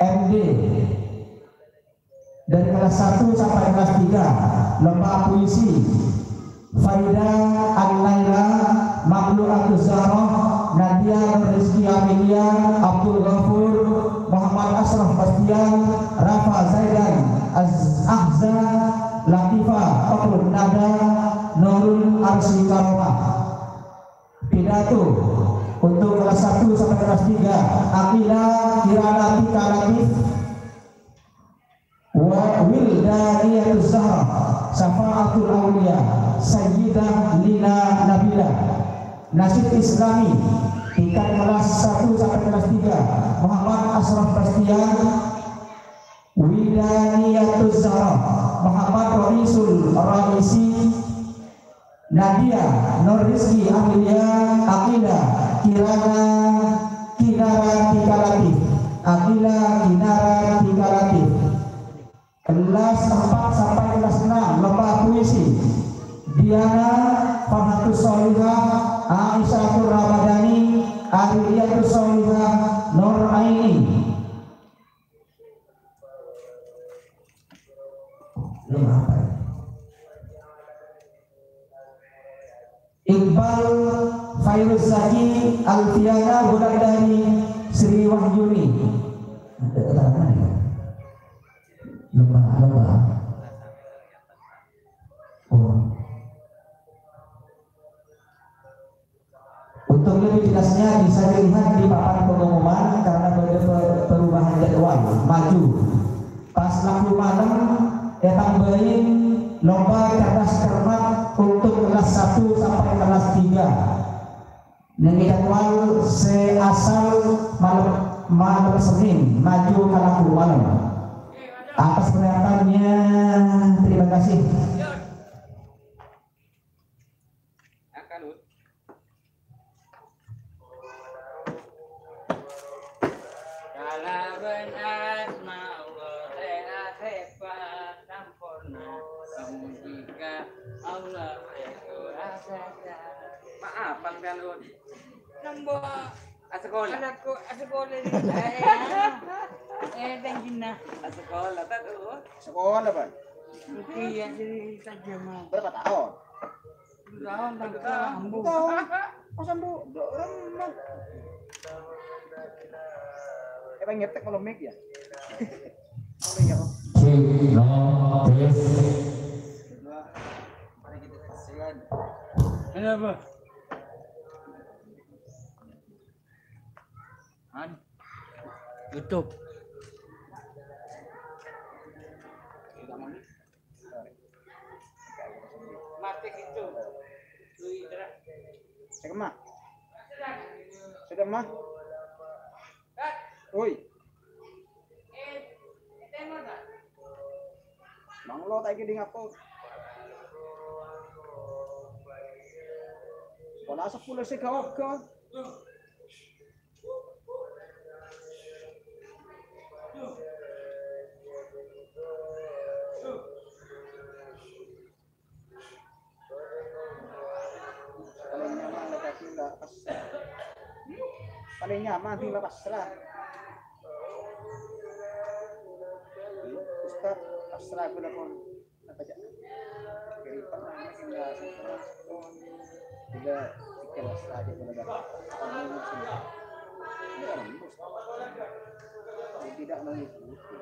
M D, dari kelas satu sampai kelas tiga, lomba puisi. Farida An-Naila, Mamlu'atuz Zahra, Nadia Nur Rizki Amelia, Abdul Ghafur, Muhammad Asraf Bastian, Rafa Zaidan, Az-, Ahza, Latifa Fakrun Nada, Nurul Arsy Karomah. Pidato untuk kelas satu sampai kelas tiga, Aqila Kirana Tika Latif, Wa Wildaniyatuz Zahra, Syafa'atul Auliya, Sayyidah Lina Nabila. Nasyid Islami, tingkat kelas satu sampai kelas tiga, Muhammad Asraf Bastian, Wildaniyatuz Zahra, Muhammad Roisul Raisi, Nadia, Nur Rizki, Amelia, Aqila, Kirana, Kinara, Tika Latif. Aqila, Kinara, Tika Latif. Kelas empat sampai kelas enam, lomba puisi. Diana, Farhatus Solihah, Aisyah Ramadhani, Ariyatus Solihah, Nur Aini. Lomba apa ya? Iqbal Fairuz Zaki, Alfiana Wulandari, Sri Wahyuni. Ada keterangan ya? Lomba, lomba. Oh. Untuk lebih jelasnya bisa dilihat di papan pengumuman karena bâdâ pe-, perubahan jadwal. Maju. Pas lagghu malem ètambâi lomba cerdas cermat untuk kelas satu sampai kelas tiga. Nèng jadwal sè asal malem, malem Senin, maju ka lagghu malem. Atas perhatiannya, terima kasih. Kalabân asma Allah sè ahebat samporna, kamu jika Allah sè kurasa. Maaf, Bang Dalun. Nembok. Asekola. Anakku asekola ini. Eh, eh, thank you, nah. Asekola, tak tahu. Sekolah, Bang. Iya, jadi tajam. Berapa tahun? Tahun tangka ambu. Tahun. Oh, sambu. Dok remen. Eh, Bang, ngetek kalau mic ya? Kalau iya, Bang. Cek, no, tes. Wah, mari kita kasihan. Ada apa? An? YouTube. Mati gitu. Cek, Mak. Cek, Mak. Oi. Mang lo ta' iki ding apa? Sekolah sepuluh sih gak oga. Paling nyaman la pasrah. Paling nyaman sing la pasrah. Ustaz. Seragu lakon apa cak? Keripan mana sehingga sempurna. Tidak ikhlas saja kalau dapat. Kamu semua. Ini orang mus. Tidak mengikuti.